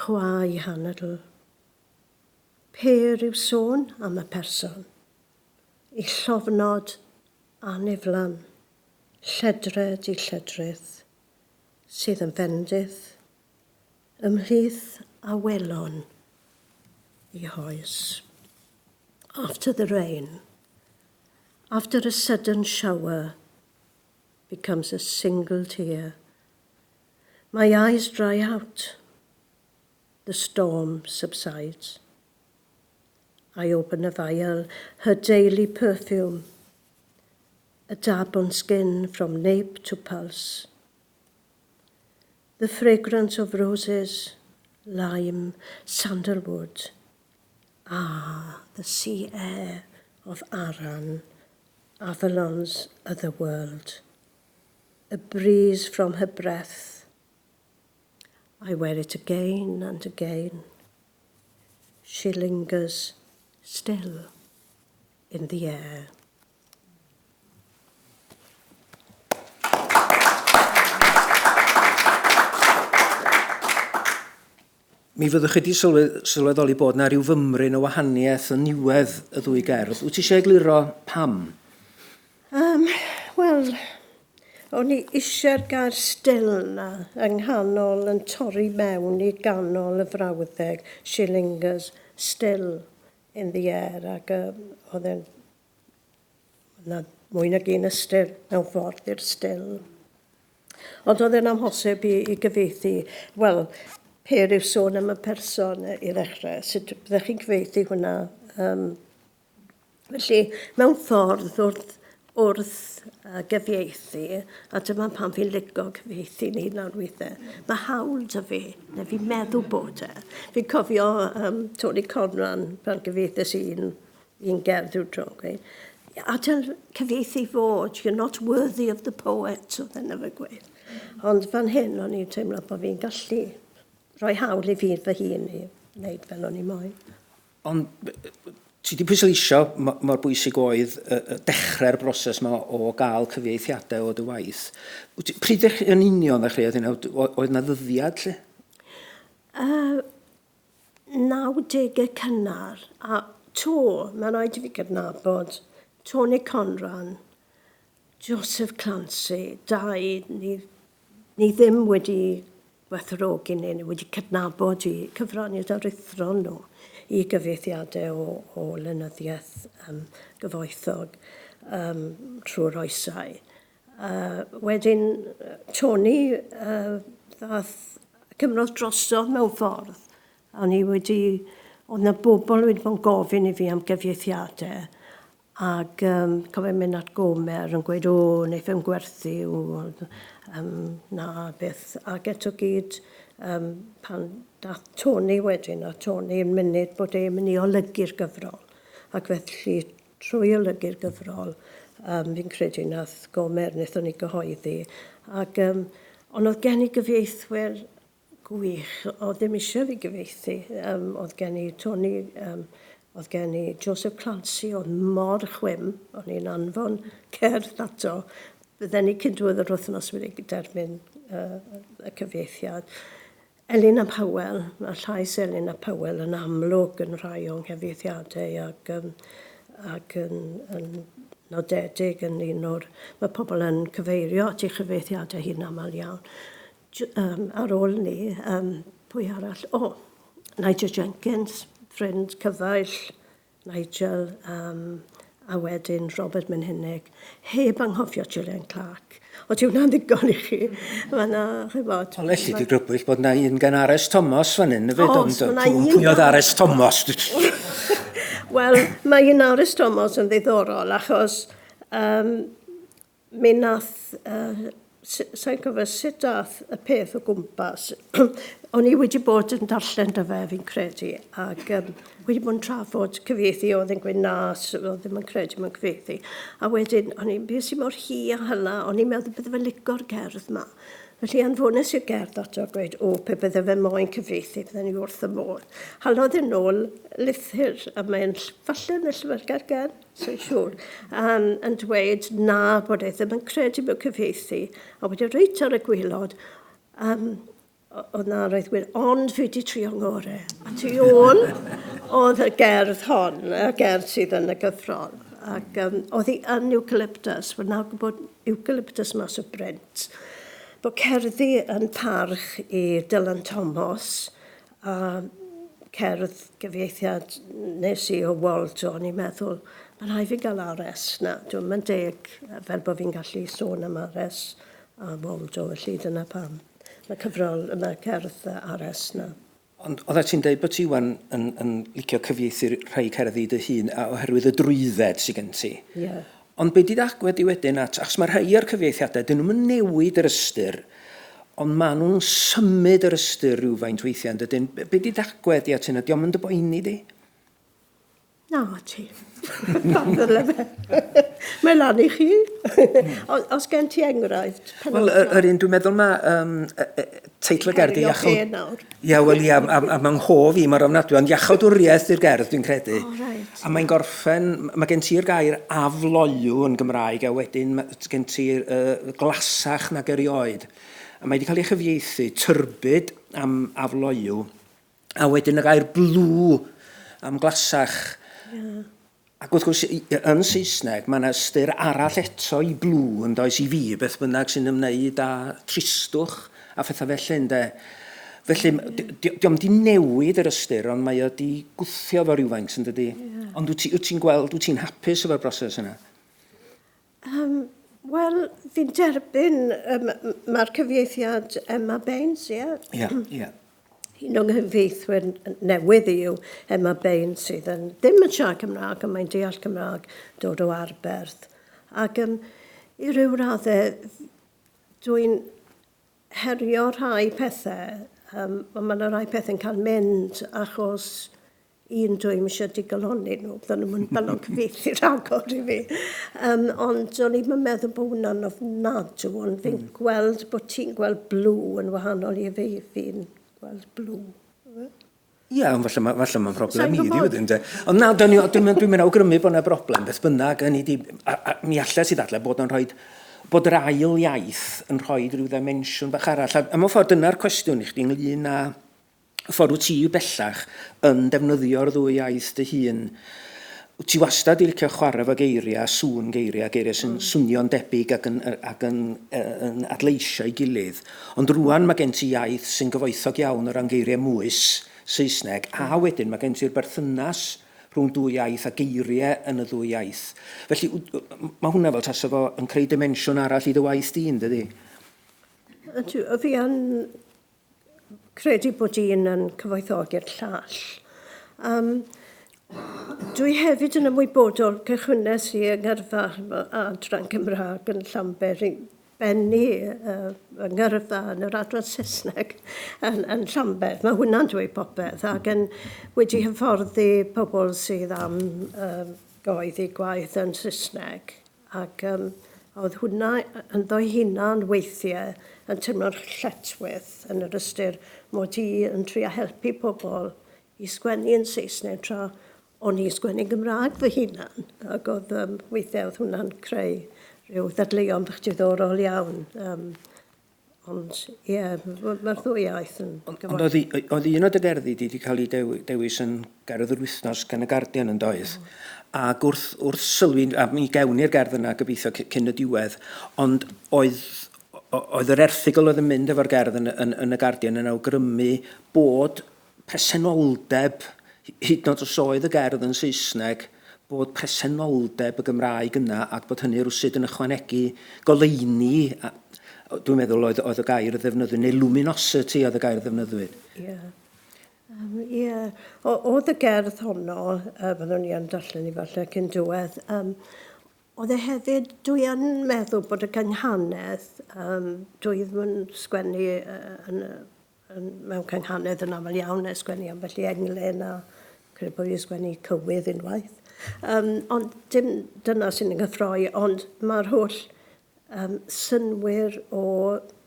chwa i hanadl. Pêr yw sôn am y person, i llofnod aniflan. Lledred i lledrith, sydd yn fendith, ymhlith awelon i hoes. After the rain, after a sudden shower becomes a single tear, my eyes dry out, the storm subsides. I open a vial, her daily perfume, a dab on skin from nape to pulse. The fragrance of roses, lime, sandalwood. Ah, the sea air of Aran, Avalon's other world. A breeze from her breath. I wear it again and again. She lingers still in the air. Mi fyddwch chi wedi sylweddoli bod na rhyw fymryn o wahaniaeth yn niwedd y ddwy gerdd. Wyt ti eisiau egluro pam? Um, Wel, o'n i eisiau'r gair still na yng nghanol yn torri mewn i ganol y frawddeg, she lingers still in the air ac uh, oedd e'n na mwy nag un ystyr mewn ffordd i'r still. Ond oedd e'n amhosib i, i gyfieithu, wel, per yw sôn am y person i ddechrau, sut byddech chi'n cyfieithu hwnna? Um, felly, mewn ffordd, wrth, wrth uh, gyfieithu, a dyma pam fi'n lico cyfieithu'n hunan weithiau, mae hawl 'da fi, neu fi'n meddwl bod e. Fi'n cofio um, Tony Conran pan gyfieithes i un, un gerdd rhyw tro, gweud, adael cyfieithu fod, you're not worthy of the poet, oedd e'n efe gweud. Ond fan hyn, o'n i'n teimlo bod fi'n gallu rhoi hawl i fi fy hun i wneud fel o'n i moyn. Ond ti 'di pwysleisio mor bwysig oedd dechrau'r broses yma o gael cyfieithiadau o dy waith. Pryd ddech, yn union ddechreuodd hynna? Oedd na ddyddiad lle? Uh, 90au cynnar, a 'to, mae'n rhaid i fi gydnabod, Tony Conran, Joseph Clancy, dau ni, ni ddim wedi gwerthfawrogi neu ni wedi cydnabod i cyfraniad aruthrol nhw i gyfieithiadau o, o lenyddiaeth um, gyfoethog um, trwy'r oesau. Uh, wedyn, Tony uh, ddath, cymrodd drosodd mewn ffordd. O'n i wedi, oedd na bobl wedi bod yn gofyn i fi am gyfieithiadau, ac um, cofio mynd at Gomer yn gweud, o, wneith e'n gwerthu, o, um, na, beth. Ac eto gyd, um, pan dath Tony wedyn, a Tony yn munud bod e'n mynd i olygu'r gyfrol. Ac felly Trwy olygu'r gyfrol, um, fi'n credu nath Gomer, wnaethon ni gyhoeddi. Ac, um, ond oedd gen i gyfieithwyr gwych, oedd ddim eisiau fi gyfieithu. Um, oedd gen i Tony, um, oedd gen i Joseph Clancy, oedd mor chwim, o'n i'n anfon cerdd ato. Bydden ni cyn diwedd yr wythnos wedi derbyn uh, y cyfieithiad. Elin a Powell, mae llais Elin a Powell yn amlwg yn rhai o'n nghyfieithiadau ac, um, ac yn, yn nodedig yn un o'r... Mae pobl yn cyfeirio at ei chyfieithiadau hi'n aml iawn. Um, ar ôl ni, um, pwy arall? O, oh, Nigel Jenkins, ffrind cyfaill, Nigel, um, a wedyn Robert Menhinnig, heb anghofio Gillian Clark. O, di hwnna'n ddigon i chi. Mae yna, chybod... Wel, elli di grybwyll bod yna un gan Ares Thomas fan hyn, hefyd, ond pwy oedd Ares Thomas? Wel, mae un Ares Thomas yn ddiddorol, achos um, Mi nath, uh, sa'n cofio sut dath y peth o gwmpas. O'n i wedi bod yn darllen dy fe, fi'n credu, ac um, wedi bod yn trafod cyfieithu, oedd yn gweud na, oedd ddim yn credu mewn cyfieithu. A wedyn, o'n i'n beth sy'n mor hi a hyla, o'n i'n meddwl bydde fe lico'r gerdd ma. Felly anfones i'r gerdd ato a gweud, o, pe bydde fe moyn cyfieithu, bydden ni wrth y modd. Halodd e'n ôl lythyr, a mae'n falle yn y llyfrgell gerdd, Sa'n siŵr, um, yn dweud na bod e ddim yn credu mewn cyfieithu, a wedi reit ar y gwylod, um, oedd na roedd gwir, ond fi wedi trio ngore. A tu ôl oedd y gerdd hon, y gerdd sydd yn y gyfrol. Ac um, oedd hi yn eucalyptus, wel nawr gwybod eucalyptus mas o brint, bod cerddi yn parch i Dylan Thomas, A cerdd gyfieithiad nes i o Waldo, o'n i'n meddwl, mae'n rhaid fi gael RS na, dwi'n mynd deg fel bod fi'n gallu sôn am RS a Waldo, felly dyna pam. Mae cyfrol, mae cerdd RS na. Ond oeddet ti'n deud bod ti wan yn, yn licio cyfieithu rhai cerddi dy hun a oherwydd y drwydded sydd gen ti. Ie. Yeah. Ond be 'di dy agwedd di wedyn at... Achos mae rhai o'r cyfieithiadau, dyn nhw'm yn newid yr ystyr, ond maen nhw'n symud yr ystyr rhywfaint weithiau, yn dydyn? Be 'di dy agwedd di at hynna? Dio'm yn dy boeni di? Na ti. Pam ddyle fe? Mae lan i chi. Os gen ti enghraifft Wel, yr un dwi'n meddwl mae um, teitl y gerdd i iachawd... Ia, wel ia, a, a mae'n nghof i mor ofnadwy, ond iachawdwriaeth i'r gerdd, dwi'n credu. Oh, right. A mae'n gorffen, mae gen ti'r gair afloyw yn Gymraeg, a wedyn mae gen ti'r uh, glasach nag erioed. A mae wedi cael ei chyfieithu tyrbid am afloyw, a wedyn y gair blw am glasach. Yeah. Ac wrth gwrs, yn Saesneg, mae yna ystyr arall eto i blw, yn does, i fi, beth bynnag sy'n ymwneud â tristwch a phethau felly, ynde. Felly, dio'm di newid yr ystyr, ond mae o di gwthio fo rhywfaint, yn dydi? Yeah. Ond wyt ti'n gweld, wyt ti'n hapus efo'r broses yna? Um, Wel, fi'n derbyn, um, mae'r cyfieithiad Emma Baines, ie? Yeah? Ie, yeah, ie. Yeah. Un o'n nghyfieithwyr newydd i yw Emma Baines sydd yn ddim yn siarad Cymraeg, ond mae'n deall Cymraeg, dod o Arberth. Ac um, i ryw raddau, dwi'n herio rhai pethau, um, ond mae yna rhai pethau'n cael mynd achos un dwi'm eisiau digalonni nhw, bydden nhw'n mynd fel o'n cyfieithu rhagor i fi. Um, ond o'n i'n meddwl bod hwnna'n ofnadw, ond fi'n mm. gweld bod ti'n gweld blw yn wahanol i fi, fi'n gweld blw. Ie, ond falle, ma, falle mae'n broblem i di wedyn, de. Ond na, dwi'n dwi, dwi, dwi awgrymu bod yna broblem, beth bynnag, yn i di, a, a, mi allai ti ddadlau bod yn rhoi, bod yr ail iaith yn rhoi rhyw ddimensiwn bach arall. A, a mewn ffordd, dyna'r cwestiwn i chdi ynglyn â Y ffordd wyt ti bellach yn defnyddio'r ddwy iaith dy hun. Wyt ti wastad 'di licio chwarae efo geiriau, sŵn geiriau, geiriau sy'n swnio'n debyg ac yn, ac yn, yn adleisio'i gilydd. Ond rŵan mae gen ti iaith sy'n gyfoethog iawn o ran geiriau mwys Saesneg, a wedyn mae gen ti'r berthynas rhwng dwy iaith a geiriau yn y ddwy iaith. Felly, mae hwnna fel tasa fo yn creu dimensiwn arall i dy waith di, yn dydi? Ydw, fi yn credu bod un yn cyfoethogi'r llall. Um, dwi hefyd yn ymwybodol cychwynnes i yng ngyrfa adran Gymraeg yn Llanber i bennu uh, yng ngyrfa yn yr adran Saesneg yn, yn Llanber. Mae hwnna'n dweud popeth ac yn wedi hyfforddi pobl sydd am um, gyhoeddi gwaith yn Saesneg. Ac yym oedd hwnna ynddo'i hunan weithiau yn teimlo'n lletchwith yn yr ystyr mod i yn trio helpu pobl i sgwennu yn Saesneg tra o'n i'n sgwennu'n Gymraeg fy hunan. Ac oedd um, weithiau oedd hwnna'n creu rhyw ddadleuon bach diddorol iawn. Um, Ond ie, mae'r ddwy iaith yn Ond oedd, oedd un o dy gerddi di wedi cael ei dewis yn gerdd yr wythnos gan y Guardian yn doedd? Ac wrth, wrth sylwi, a mi gewn ni'r gerdd yna gobeithio cyn y diwedd, ond oedd, oedd yr erthygl oedd yn mynd efo'r gerdd yn, yn, yn y Guardian yn awgrymu bod presenoldeb, hyd yn oed os oedd y gerdd yn Saesneg, bod presenoldeb y Gymraeg yna ac bod hynny rywsut yn ychwanegu goleuni, a, dwi'n meddwl oedd, oedd y gair y ddefnyddiwyd, neu luminosity oedd y gair ddefnyddiwyd. Ie. Yeah. Um, yeah. Oedd y gerdd honno, uh, byddwn i yn darllen i falle cyn diwedd, um, oedd e hefyd, dwi yn meddwl bod y gynghanedd, um, dwi ddim yn sgwennu uh, yn, yn, mewn cynghanedd yn aml iawn, neu sgwennu ambell i englyn a credu bod fi'n sgwennu cywydd unwaith. Um, ond dim dyna sy'n yng nghyffroi, ond mae'r holl um, synnwyr o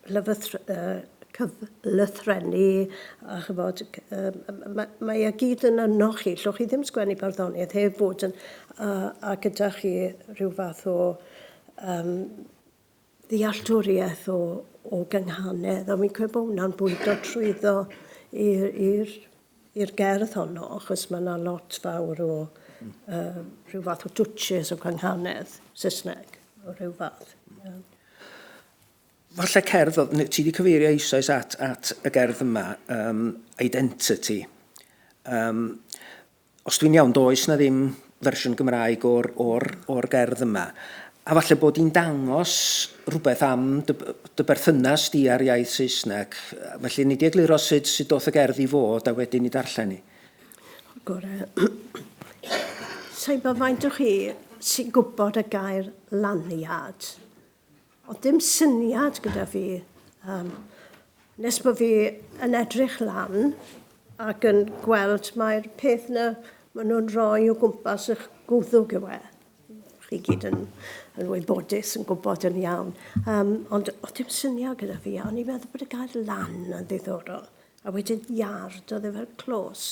lyfythr, uh, cyflythrennu a chyfod, um, mae, mae e gyd yn yno chi. Llwch chi ddim sgwennu barddoniaeth heb fod yn, a, a gyda chi rhyw fath o um, ddealltwriaeth o, o gynghanedd, a fi'n credu bod hwnna'n bwydo trwyddo i'r i'r gerdd honno, achos mae yna lot fawr o uh, rhyw fath o dwtches o gynghanedd Saesneg, o rhyw fath. Yeah. Falle cerdd, ti wedi cyfeirio eisoes at, at y gerdd yma, um, Identity. Um, Os dwi'n iawn, does 'na ddim fersiwn Gymraeg o'r, or, or gerdd yma. A falle bod hi'n dangos rhywbeth am dy, dy berthynas di â'r iaith Saesneg. Felly, ni di egluro sut, sut doth y gerdd i fod a wedyn i darllen ni. Gore. Sa'n bod faint o chi sy'n gwybod y gair laniad? Oedd dim syniad gyda fi. Um, nes bod fi yn edrych lan ac yn gweld mae'r peth na maen nhw'n rhoi o gwmpas eich gwddwg yw e. Chi gyd yn, yn wybodus, yn gwybod yn iawn. Um, ond oedd dim syniad gyda fi, a o'n i'n meddwl bod y gair lan yn ddiddorol. A wedyn yard, oedd e fel clos.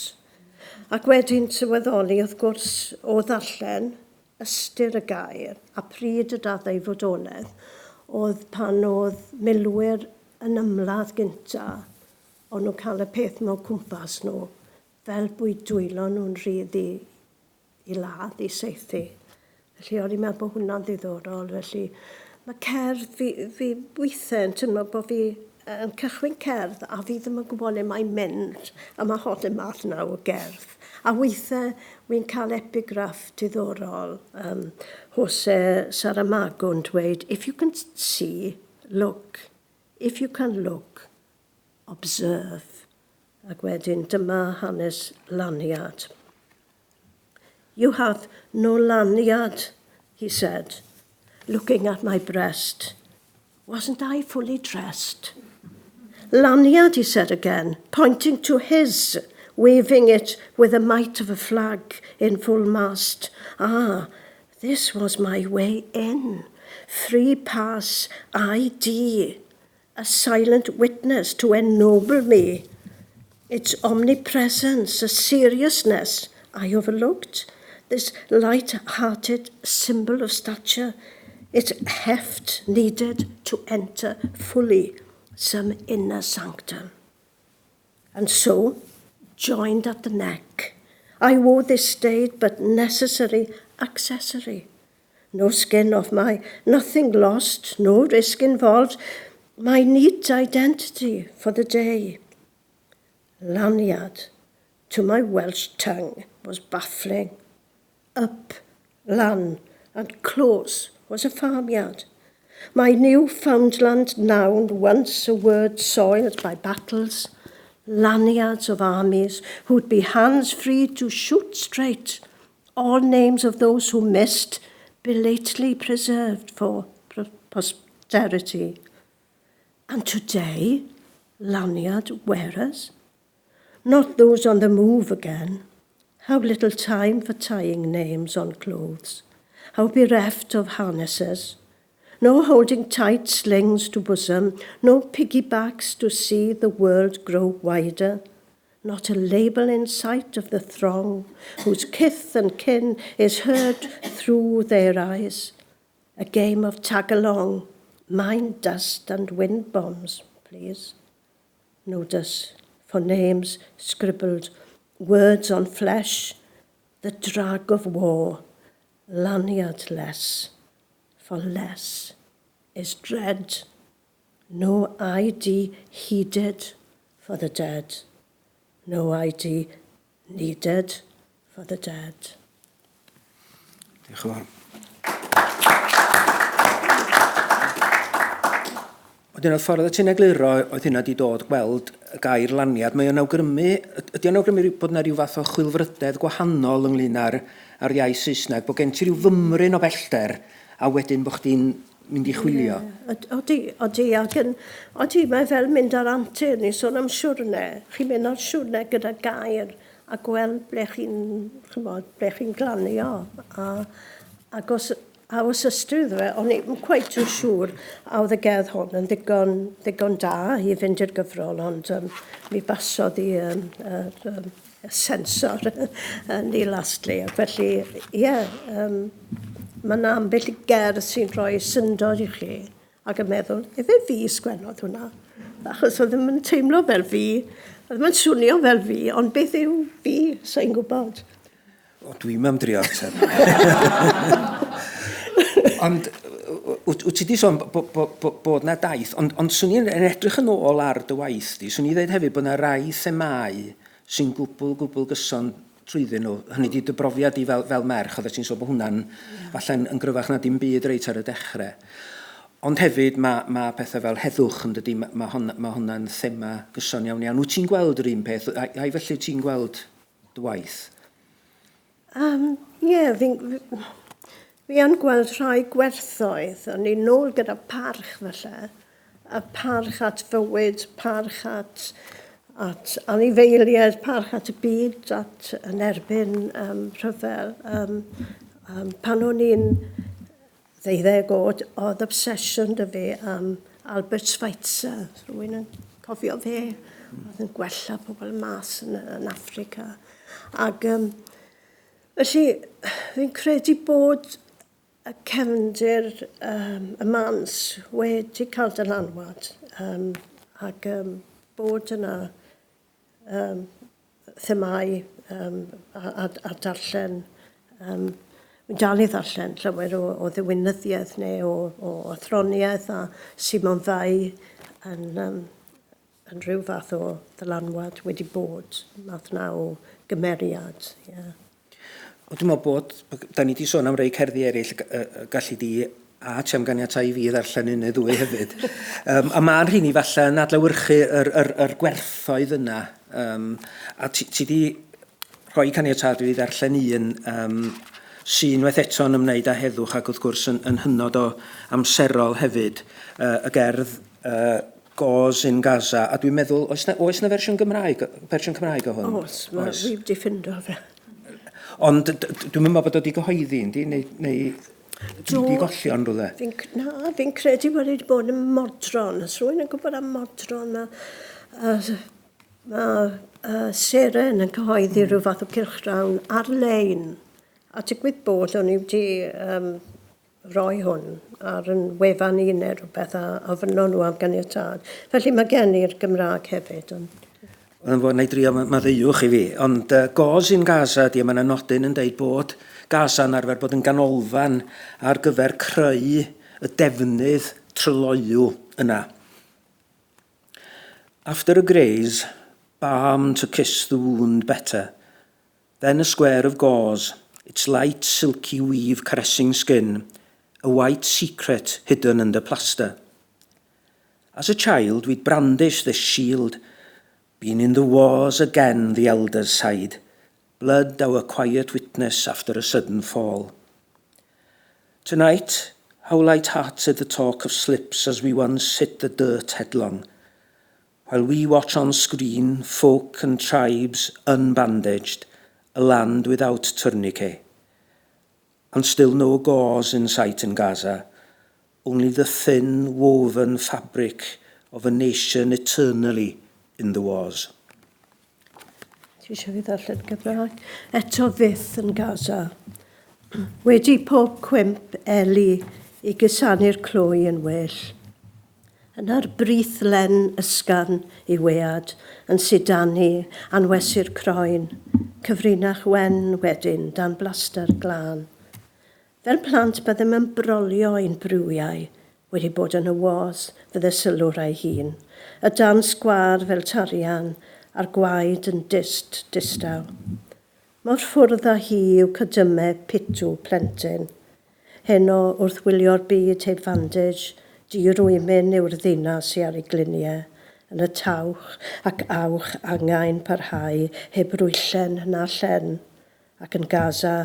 Ac wedyn sylweddoli, wrth gwrs, o ddarllen, Ystyr y gair, a pryd y daeth ei fodolaeth, oedd pan oedd milwyr yn ymladd gynta, o'n nhw'n cael y peth 'ma o cwmpas nhw, fel bwyd dwylo nhw'n rhydd i, i ladd, i saethu. Felly o'n i'n meddwl bod hwnna'n ddiddorol, felly mae cerdd, fi, fi weithiau yn teimlo bod fi yn cychwyn cerdd a fi ddim yn gwybod le mae'n mynd, a mae hon y math yna o gerdd. A weithiau wi'n cael epigraff diddorol, um, Jose Saramago yn dweud, if you can see, look. If you can look, observe. Ac wedyn dyma hanes laniad. You have no lanyard, he said, looking at my breast. Wasn't I fully dressed? Lanyard, he said again, pointing to his, waving it with the might of a flag in full mast. Ah, this was my way in. Free pass ID, a silent witness to ennoble me. Its omnipresence, a seriousness I overlooked. This light-hearted symbol of stature, its heft needed to enter fully some inner sanctum. And so, joined at the neck. I wore this staid but necessary accessory. No skin off my, nothing lost, no risk involved. My neat identity for the day. Lanyard to my Welsh tongue was baffling. Up, lan, and close was a farmyard. My Newfoundland noun, once a word soiled by battles, lanyards of armies who'd be hands free to shoot straight, all names of those who missed, belately preserved for posterity. And today, lanyard wearers? Not those on the move again. How little time for tying names on clothes. How bereft of harnesses. No holding tight slings to bosom, no piggybacks to see the world grow wider. Not a label in sight of the throng, whose kith and kin is heard through their eyes. A game of tag-along, mine dust and wind bombs, please. Notice for names scribbled, words on flesh, the drag of war, lanyard less, for less is dread. No ID heeded for the dead. No ID needed for the dead. Diolch yn fawr. Wedyn oedd ffordd y ti'n egluro oedd hynna wedi dod gweld y gair laniad. Mae o'n awgrymu, ydy o'n awgrymu bod yna rhyw fath o chwilfrydedd gwahanol ynglyn â'r, ar iaith Saesneg, bod gen ti rhyw fymryn o bellter a wedyn bod chdi'n mynd i chwilio. Yeah. Odi, odi, ac yn, odi, mae fel mynd ar antur, ni'n sôn am siwrne, chi'n mynd ar siwrne gyda gair a gweld ble chi'n, chymod, ble chi'n glanio. A, ac os, a os ystyr iddo fe, o'n i'm quite too siŵr a oedd y gerdd hon yn ddigon, ddigon da i fynd i'r gyfrol, ond um, mi basodd i um, yr, um, y sensor Neil Astley. Ac felly, ie, yeah, um, mae yna ambell i gerdd sy'n rhoi syndod i chi ac yn meddwl, efe fi sgwennodd hwnna? Achos oedd ddim yn teimlo fel fi, oedd ddim yn swnio fel fi, ond beth yw fi, sa'n gwybod. O, dwi'n am drio ateb. Ond wyt ti 'di sôn bod bo, bo, bod 'na daith, ond, ond swn i'n edrych yn ôl ar dy waith di, swn i'n dweud hefyd bod 'na rai themâu sy'n gwbl, gwbl gyson trwyddyn nhw. Hynny 'di dy brofiad di fel, fel merch, oeddet ti'n sôn bod hwnna'n yeah. falle'n yn gryfach na dim byd reit ar y dechrau. Ond hefyd mae, mae pethau fel heddwch yn dydy, mae, mae, hon, mae hwnna'n thema gyson iawn iawn. Wyt ti'n gweld yr un peth? Ai felly ti'n gweld dy waith? Um, ie, yeah, fi'n fi yn gweld rhai gwerthoedd, o'n i'n nôl gyda parch falle, y parch at fywyd, parch at, at anifeiliaid, parch at y byd, at yn erbyn um, rhyfel. Um, um, pan o'n i'n ddeuddeg oed, oedd obsession 'da fi am Albert Schweitzer, rhywun yn cofio fe, oedd yn gwella pobl mas yn, yn Affrica. Ac um, felly, fi'n credu bod y cefndir um, y mans wedi cael dylanwad um, ac um, bod yna um, themâu um, a, a, a darllen, um, Dwi'n dal i ddarllen llawer o, o ddiwinyddiaeth neu o, o athroniaeth a Simon Weil yn, um, yn rhyw fath o ddylanwad wedi bod, math na o gymeriad. Yeah. O, dwi'n meddwl bod, da ni wedi sôn am rei cerddi eraill, gallu di a ti am ganiatáu i fi ddarllen un neu ddwy hefyd. Um, a mae'n rheini falle yn adlewyrchu yr, yr, yr gwerthoedd yna. Um, a ti, ti di rhoi caniatâd i fi ddarllen un um, sy'n unwaith eto yn ymwneud â heddwch ac wrth gwrs yn, yn hynod o amserol hefyd, uh, y gerdd uh, Gauze in Gaza, a dwi'n meddwl, oes na, oes na fersiwn Gymraeg, fersiwn Cymraeg o hwn? Oes, mae fi wedi ffindo fe. Ond dwi'n meddwl bod o wedi gyhoeddi, yndi? Neu, neu dwi wedi golli o'n rhywle? Fi'n, na, fi'n credu bod wedi bod yn Modron. Os rhywun yn gwybod am Modron, mae, uh, mae uh, Seren yn cyhoeddi mm. rhyw fath o cylchgrawn ar-lein. A digwydd bod o'n i wedi um, roi hwn ar yn wefan i neu rhywbeth a ofynnon nhw am ganiatâd. Felly mae gen i'r Gymraeg hefyd. Ond... Wel, fo, na i drio maddeuwch i fi, ond uh, Gauze in Gaza ydi, mae yna nodyn yn deud bod Gaza yn arfer bod yn ganolfan ar gyfer creu y defnydd tryloyw yna. After a graze, balm to kiss the wound better. Then a square of gauze, its light silky weave caressing skin, a white secret hidden under plaster. As a child, we'd brandish this shield, been in the wars again, the elders sighed, blood our quiet witness after a sudden fall. Tonight, how light-hearted the talk of slips as we once hit the dirt headlong, while we watch on screen folk and tribes unbandaged, a land without tourniquet. And still no gauze in sight in Gaza, only the thin woven fabric of a nation eternally in the wars. Ti eisiau fi ddarllen Gymraeg? Eto fyth yn Gaza. Wedi pob cwymp eli i gusanu'r clwy yn well. Yna'r brith len ysgafn i wead yn sudanu anwesu'r croen, cyfrinach wen wedyn dan blaster glân. Fel plant byddem yn brolio ein briwiau, wedi bod yn y was fydde sylw'r ei hun, y dan sgwâr fel tarian a'r gwaed yn dyst distaw. Mor ffwrdd â hi yw cydyme pitw plentyn. Heno, wrth wylio'r byd heb fandage, di-rwymyn yw'r ddinas sy ar ei glinie, yn y tawch ac awch angau'n parhau heb rwyllen na llen, ac yn Gaza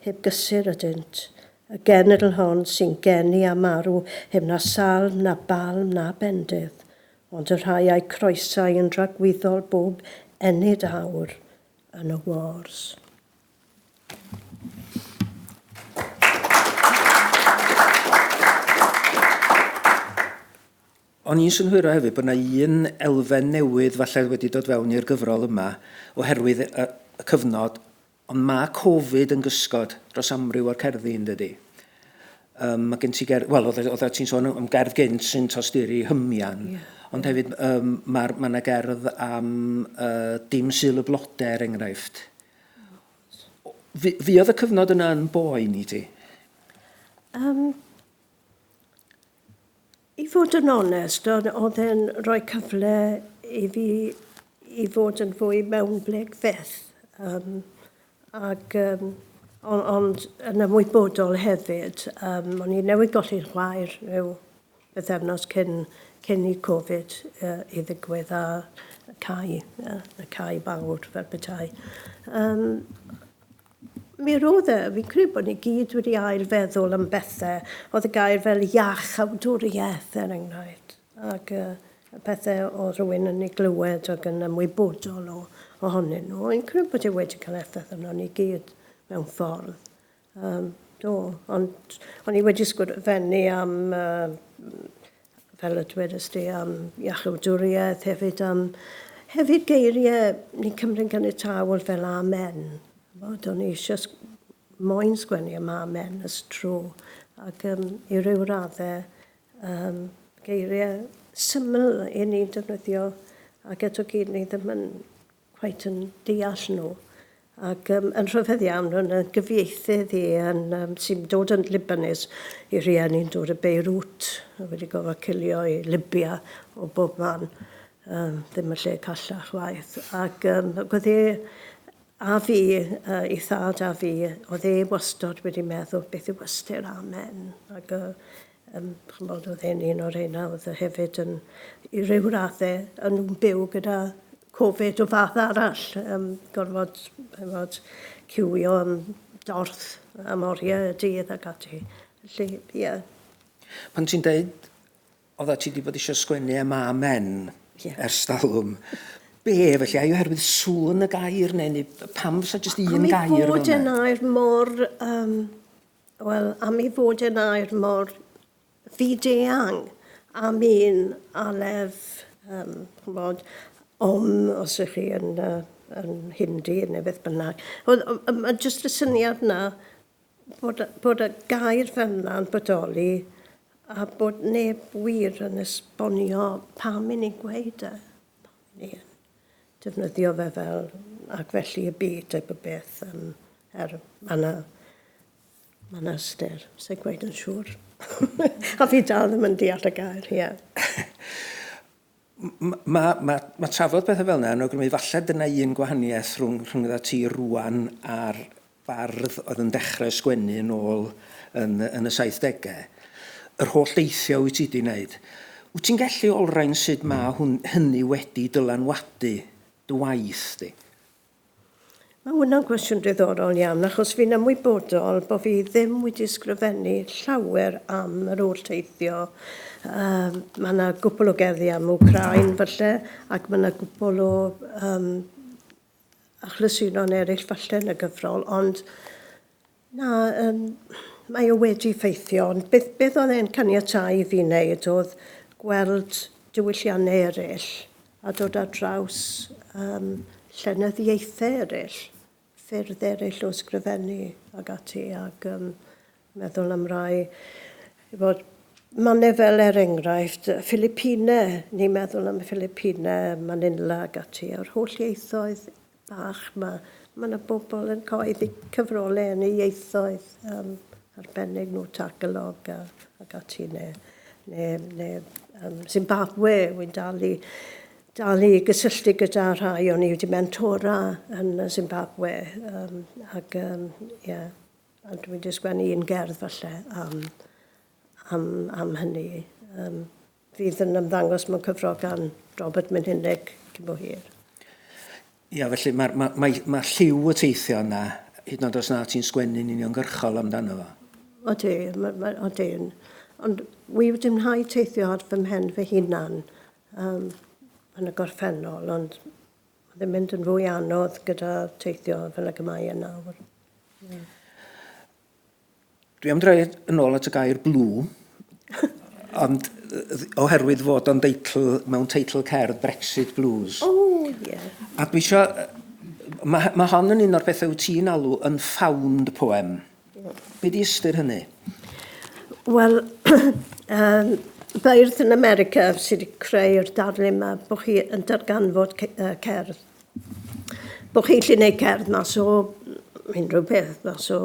heb gysur ydynt, y genedl hon sy'n geni a marw heb na salm na balm na bendith, ond y rhai a'u croesau yn dragwyddol bob ennyd awr yn y wars. O'n i'n synhwyro hefyd bod 'na un elfen newydd falle wedi dod fewn i'r gyfrol yma oherwydd y, y cyfnod, ond mae Covid yn gysgod dros amryw o'r cerddi yn dydy. Um, mae gen ti gerdd, wel, oedd, oedd ti'n sôn am gerdd gynt sy'n tosturi hymian, yeah. ond hefyd um, mae ma yna gerdd am uh, dim sul y blodau, er enghraifft. Fuodd y cyfnod yna yn boen i ti? Um, I fod yn onest, oedd e'n rhoi cyfle i fi i fod yn fwy mewnblyg fyth. Um, ac, um, on, ond yn ymwybodol hefyd, um, o'n i newydd golli'n chwaer rhyw bythefnos cyn, cyn i Covid uh, i ddigwydd a cau, uh, y cau mawr fel petai. Um, Mi roedd e, fi'n credu bod ni gyd wedi ail-feddwl am bethau. Oedd y gair fel iachawdwriaeth, er enghraifft, ac uh, y pethau oedd rhywun yn ei glywed ac yn ymwybodol o, ohonyn nhw. Fi'n credu bod e wedi cael effaith arno ni gyd mewn ffordd. Um, do, ond o'n i wedi sgrifennu am, uh, fel y dwedais di, am iachawdwriaeth, hefyd am hefyd geiriau ni'n cymryd ganiataol fel amen. Bod o'n i eisiau moyn sgwennu am amen ys tro ac um, i ryw raddau um, geiriau syml i ni'n defnyddio ac eto gyd ni ddim yn cweit yn deall nhw. Ac um, yn rhyfedd iawn, yn y gyfieithydd i yn, um, sy'n dod yn Libanese, i rieni'n dod o Beirut, a wedi gofod cilio i Libya o bob man, um, ddim y lle callach waith. Ac um, oedd e a fi, uh, ei thad a fi, oedd e wastad wedi meddwl beth yw ystyr amen. Ac uh, um, chymod, oedd e'n un o'r rheina oedd e hefyd yn, i ryw raddau, yn byw gyda Covid o fath arall, um, gorfod, chymod, ciwio am dorth am oriau y dydd ac ati. Felly, ie. Yeah. Pan ti'n deud oeddet ti wedi bod eisiau sgwennu am amen yeah. ers talwm, be felly, ai oherwydd sŵn y gair neu, neu pam fysa jyst un gair fel yna? Am ei fod yn air mor, um, wel, am ei fod yn air mor fyd-eang am un alef, um, ch'mod, om os ych chi yn, uh, yn Hindi neu beth bynnag. Mae jyst y syniad na bod, bod y gair fel yna'n bodoli a bod neb wir yn esbonio pam i ni'n gweud e. Pam i ni yn. defnyddio fe fel ac felly y byd type o beth. Um, er, mae yna ma yna ystyr, sa'n gweud yn siŵr. A fi dal ddim yn deall y gair, ie. Yeah. Mae ma, ma, ma trafod pethau fel yna yn awgrymu falle dyna un gwahaniaeth rhwng rhyngdda ti rwan a'r bardd oedd yn dechrau sgwennu yn ôl yn, yn y 70au. Yr holl deithio wyt ti wedi wneud. Wyt ti'n gallu olrhain sut mae hwn, hynny wedi dylanwadu dy waith di? Mae hwnna'n gwestiwn diddorol iawn, achos fi'n ymwybodol bod fi ddim wedi ysgrifennu llawer am yr holl teithio. Um, mae yna gwpl o gerddi am Wcráin falle, ac mae yna gwpl o um, achlysuron eraill falle yn y gyfrol, ond na, um, mae o wedi ffeithio. Ond beth, beth oedd e'n caniatáu i fi wneud oedd gweld diwylliannau eraill a dod ar draws um, llenyddiaethau eraill, ffyrdd eraill o ysgrifennu ac ati, ac um, meddwl am rai, fod mannau fel er enghraifft Philippine, ni'n meddwl am y Philippine, Manila ac ati, a'r holl ieithoedd bach 'ma. Mae yna bobl yn cyhoeddi cyfrolau yn eu ieithoedd um, arbennig nhw, Tagalog a, ac ati, neu, neu, neu um, Zimbabwe, wy'n dal i, dal i gysylltu gyda rhai o'n i wedi mentora yn Zimbabwe. Um, ac, um, yeah, a dwi wedi sgwennu un gerdd falle am, am, am hynny. Um, fydd yn ymddangos mewn cyfrol gan Robert Minhinnick cyn bo hir. Ia, felly mae, mae, mae, mae lliw y teithio yna, hyd yn oed os na ti'n sgwennu'n uniongyrchol amdano fo. Odi, ma, ma, odi. Ond wi wedi mwynhau teithio ar fy mhen fy hunan um, yn y gorffennol, ond mae ddim mynd yn fwy anodd gyda teithio fel ag y mae e nawr. Yeah. Dwi am droi yn ôl at y gair blue, ond oherwydd fod o'n deitl, mewn teitl cerdd Brexit Blues. Oh, yeah. A dwi eisiau... Mae, mae hon yn un o'r pethau wyt ti'n alw yn found poem. Yeah. Be di ystyr hynny? Wel, um, beirdd yn America sydd wedi creu'r darlun yma bod chi yn darganfod cerdd Bod chi'n gallu gwneud cerdd mas o unrhyw beth, mas o,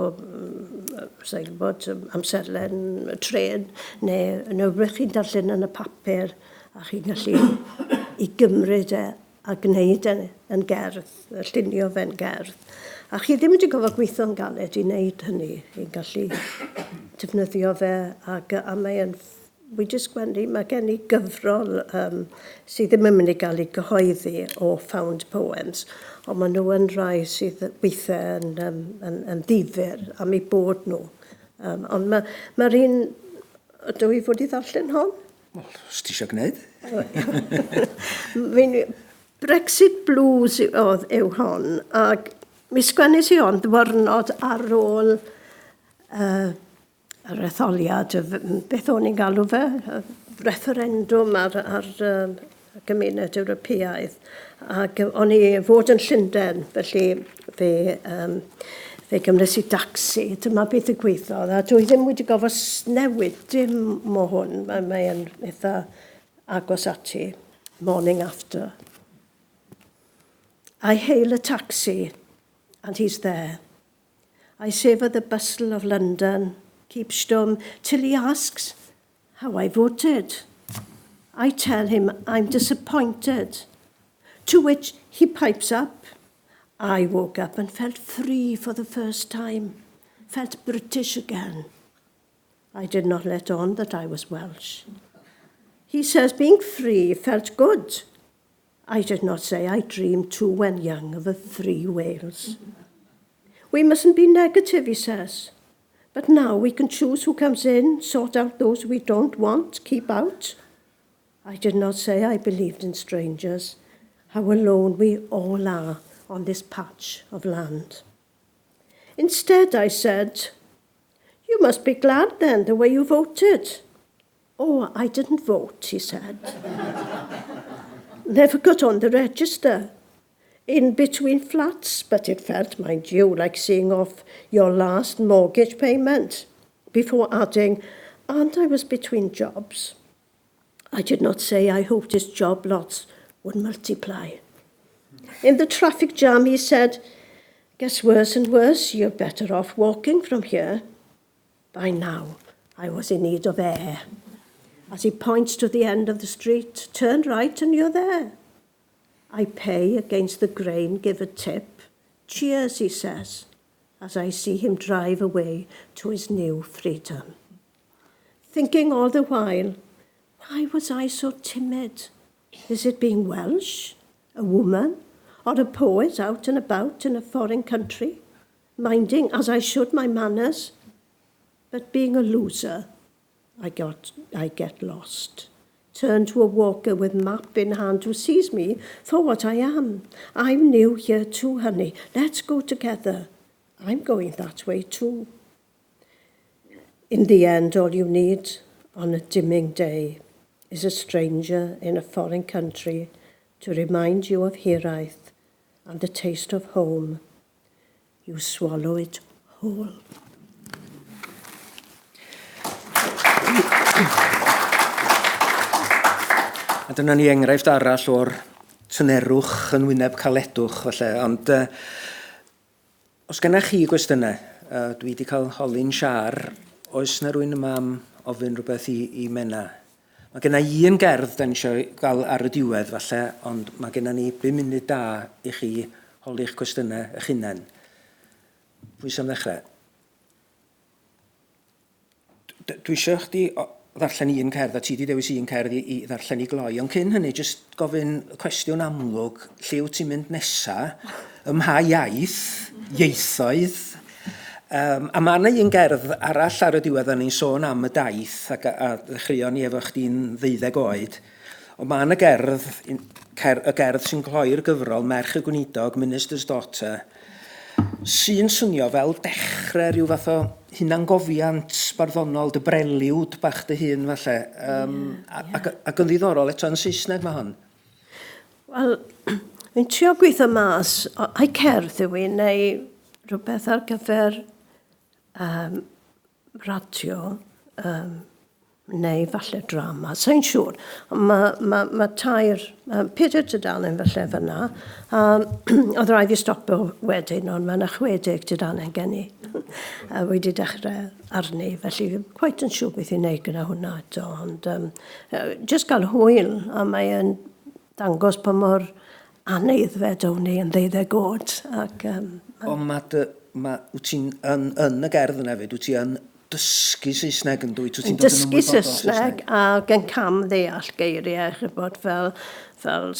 sa i'n gwybod, amserlen y trên, neu, neu rhywbeth chi'n darllen yn y papur, a chi'n gallu i gymryd e a gwneud e yn gerdd, llunio fe'n gerdd. A chi ddim wedi gofod gweithio'n galed i wneud hynny, chi'n gallu defnyddio fe, ac, a mae'n Wi 'di sgwennu, mae gen i gyfrol um, sydd ddim yn mynd i gael ei gyhoeddi o found poems, ond maen nhw yn rhai sydd weithiau yn, um, yn, yn ddifyr am eu bod nhw. Um, ond mae'r ma, ma un... Ydw i fod i ddarllen hon? Wel, os ti eisiau gwneud. Fi'n... Brexit Blues oedd yw hon, ac mi sgwennes i hon ddwyrnod ar ôl uh, yr etholiad, beth o'n i'n galw fe, referendwm ar, ar um, y gymuned Ewropeaidd. Ac o'n i fod yn Llundain, felly fe, um, fe gymrys i dacsi. Dyma beth y gweithiodd, a dwi ddim wedi gofod newid dim mo hwn. Mae'n mae eitha agos ati. Morning after. I hail a taxi, and he's there. I savour the bustle of London, keep stum till he asks how I voted. I tell him I'm disappointed, to which he pipes up. I woke up and felt free for the first time, felt British again. I did not let on that I was Welsh. He says being free felt good. I did not say I dreamed too when young of a free Wales. We mustn't be negative, he says. But now we can choose who comes in, sort out those we don't want, keep out. I did not say I believed in strangers, how alone we all are on this patch of land. Instead, I said, You must be glad then, the way you voted. Oh, I didn't vote, he said. Never got on the register. In between flats, but it felt, mind you, like seeing off your last mortgage payment. Before adding, and I was between jobs. I did not say I hoped his job lots would multiply. In the traffic jam, he said, Gets worse and worse, you're better off walking from here. By now, I was in need of air. As he points to the end of the street, turn right and you're there. I pay against the grain, give a tip. Cheers, he says, as I see him drive away to his new freedom. Thinking all the while, why was I so timid? Is it being Welsh, a woman, or a poet out and about in a foreign country, minding as I should my manners? But being a loser, I, got, I get lost. Turn to a walker with map in hand who sees me for what I am. I'm new here too, honey. Let's go together. I'm going that way too. In the end, all you need on a dimming day is a stranger in a foreign country to remind you of Hiraeth and the taste of home. You swallow it whole. A dyna ni enghraifft arall o'r tynerwch yn wyneb caledwch, falle. Ond uh, os gennych chi gwestiynau, uh, dwi wedi cael holi'n siar, oes na rwy'n yma am ofyn rhywbeth i, i Mena? Mae genna i un gerdd da ni eisiau gael ar y diwedd falle, ond mae genna ni 5 munud da i chi holi'ch cwestiynau eich hunain. Pwy sy'n ddechrau? Dwi eisiau chdi ddarllen un cerdd, a ti wedi dewis un cerdd i, i ddarllen i gloi, ond cyn hynny, jyst gofyn cwestiwn amlwg, lle wyt ti'n mynd nesa, ym mha iaith, ieithoedd, um, a mae yna un gerdd arall ar y diwedd, a ni'n sôn am y daith, ac a, a ddechreuon ni efo chdi'n ddeuddeg oed, ond mae yna gerdd, cer, y gerdd sy'n cloi'r gyfrol, Merch y Gweinidog, Minister's Daughter, sy'n swnio fel dechrau rhyw fath o hunangofiant barddonol, dy breliwd bach dy hun falle. Um, yeah, yeah. Ac, ac yn ddiddorol eto yn Saesneg mae hon. Wel, fi'n trio gweithio mas, ai cerdd yw i, neu rhywbeth ar gyfer um, radio, um, neu falle drama, sa'n siŵr. Ond mae ma, ma tair, um, pedair tudalen falle fyna. Um, oedd rhaid fi stopio wedyn, ond mae yna 60 tudalen gen i. a wedi dechrau arni, felly fi quite yn siŵr beth i wneud gyda hwnna eto. Ond um, just gael hwyl, a mae'n dangos pa mor aneddfed o'n i yn ddeuddeg oed. Ac, um, Ond mae dy, ma, wyt ti'n, yn, yn y gerdd yna hefyd, wyt ti yn dysgu Saesneg yn dwyt? Wyt ti'n dod yn dysgu Saesneg ac yn cam ddeall geiriau, chybod, fel, fel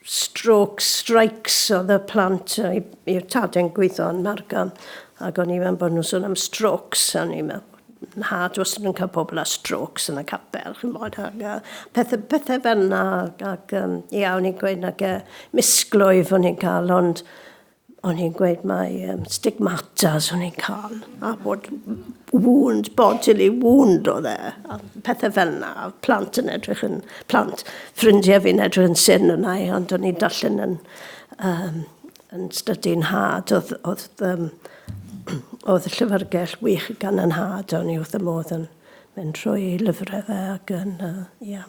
strokes, strikes oedd y plant i'r tadau'n gweithio yn Margam. Ac o'n i'n meddwl bod nhw'n sôn am strokes, a o'n i'n meddwl, nhad wastad yn cael pobl â strokes yn y capel, chi'n bod, ac uh, pethau, pethau fel yna, ac, ac um, ia, o'n i'n gweud nag uh, misglwyf o'n i'n cael, ond o'n i'n gweud mai um, stigmatas o'n i'n cael, a bod wound, bodily wound oedd e, a pethau fel yna, a plant yn edrych yn, plant, ffrindiau fi'n edrych yn syn yna, ond o'n i'n darllen yn, um, yn stydi'n nhad, oedd, oedd, um, oedd y llyfrgell wych gan yn nhad, o'n i wrth y modd yn mynd trwy ei lyfrau fe ac yn, uh, yeah.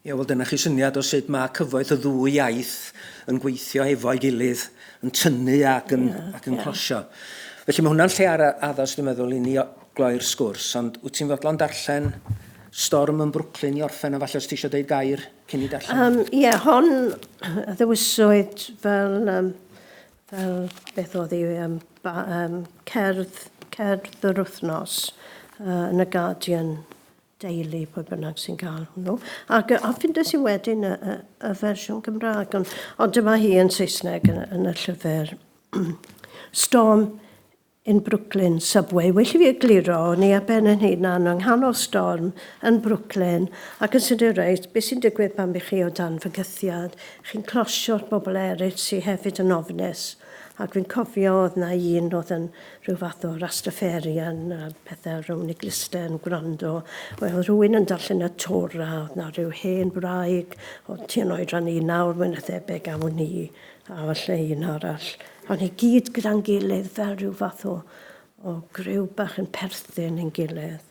Ie, wel dyna chi syniad o sut mae cyfoeth y ddwy iaith yn gweithio efo'i gilydd, yn tynnu ac yn, yeah, ac yn yeah. closio. Felly mae hwnna'n lle ar addas, dwi'n meddwl, i ni gloi'r sgwrs, ond wyt ti'n fodlon darllen Storm yn Brooklyn i orffen, a falle os ti eisiau deud gair cyn i darllen? Ie, um, yeah, hon ddewiswyd fel, um, fel beth oedd hi, um, ba, um, cerdd, cerdd yr wythnos uh, yn y Guardian deulu, pwy bynnag sy'n cael hwnnw. Ac a ffindes i wedyn y, y, y fersiwn Gymraeg, ond, ond dyma hi yn Saesneg yn, yn y llyfr. Storm in Brooklyn Subway. Well i fi egluro, o'n i ar ben yn hunan yng nghanol storm yn Brooklyn, ac yn sydyn reit, beth sy'n digwydd pan bych chi o dan fygythiad? Chi'n closio'r bobl eraill sydd hefyd yn ofnus. Ac fi'n cofio oedd 'na un oedd yn rhyw fath o Rastafarian a pethau rownd ei glustau yn gwrando. Wel, oedd rhywun yn darllen y Torah, oedd 'na rhyw hen wraig, oedd tua'n oedran i nawr, mwy na thebyg, a o'n i, a falle un arall. O'n i gyd gyda'n gilydd fel rhyw fath o, o griw bach yn perthyn i'n gilydd.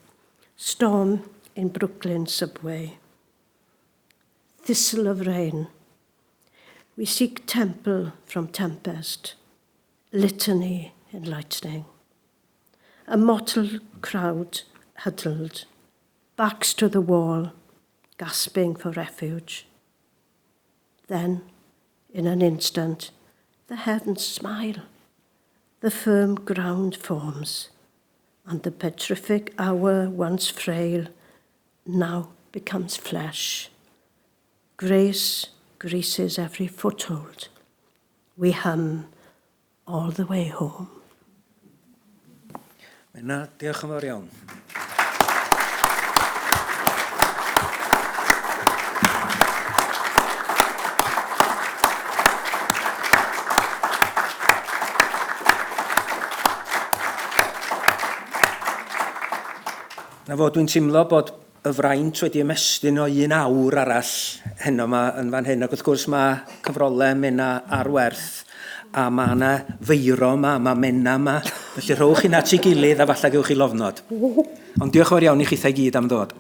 Storm in Brooklyn Subway. Thistle of Rain. We seek temple from tempest, litany in lightning. A mottled crowd huddled, backs to the wall, gasping for refuge. Then, in an instant, the heavens smile. The firm ground forms, and the petrific hour once frail now becomes flesh. Grace greases every foothold. We hum all the way home. Menna, diolch yn fawr iawn. Na fo, dwi'n teimlo bod y fraint wedi ymestyn o un awr arall heno 'ma yn fan hyn, ac wrth gwrs mae cyfrolau Menna ar werth, a mae yna feiro yma, mae Menna yma, felly rhowch hynna at ei gilydd a falle gewch chi lofnod. Ond diolch yn fawr iawn i chithau gyd am ddod.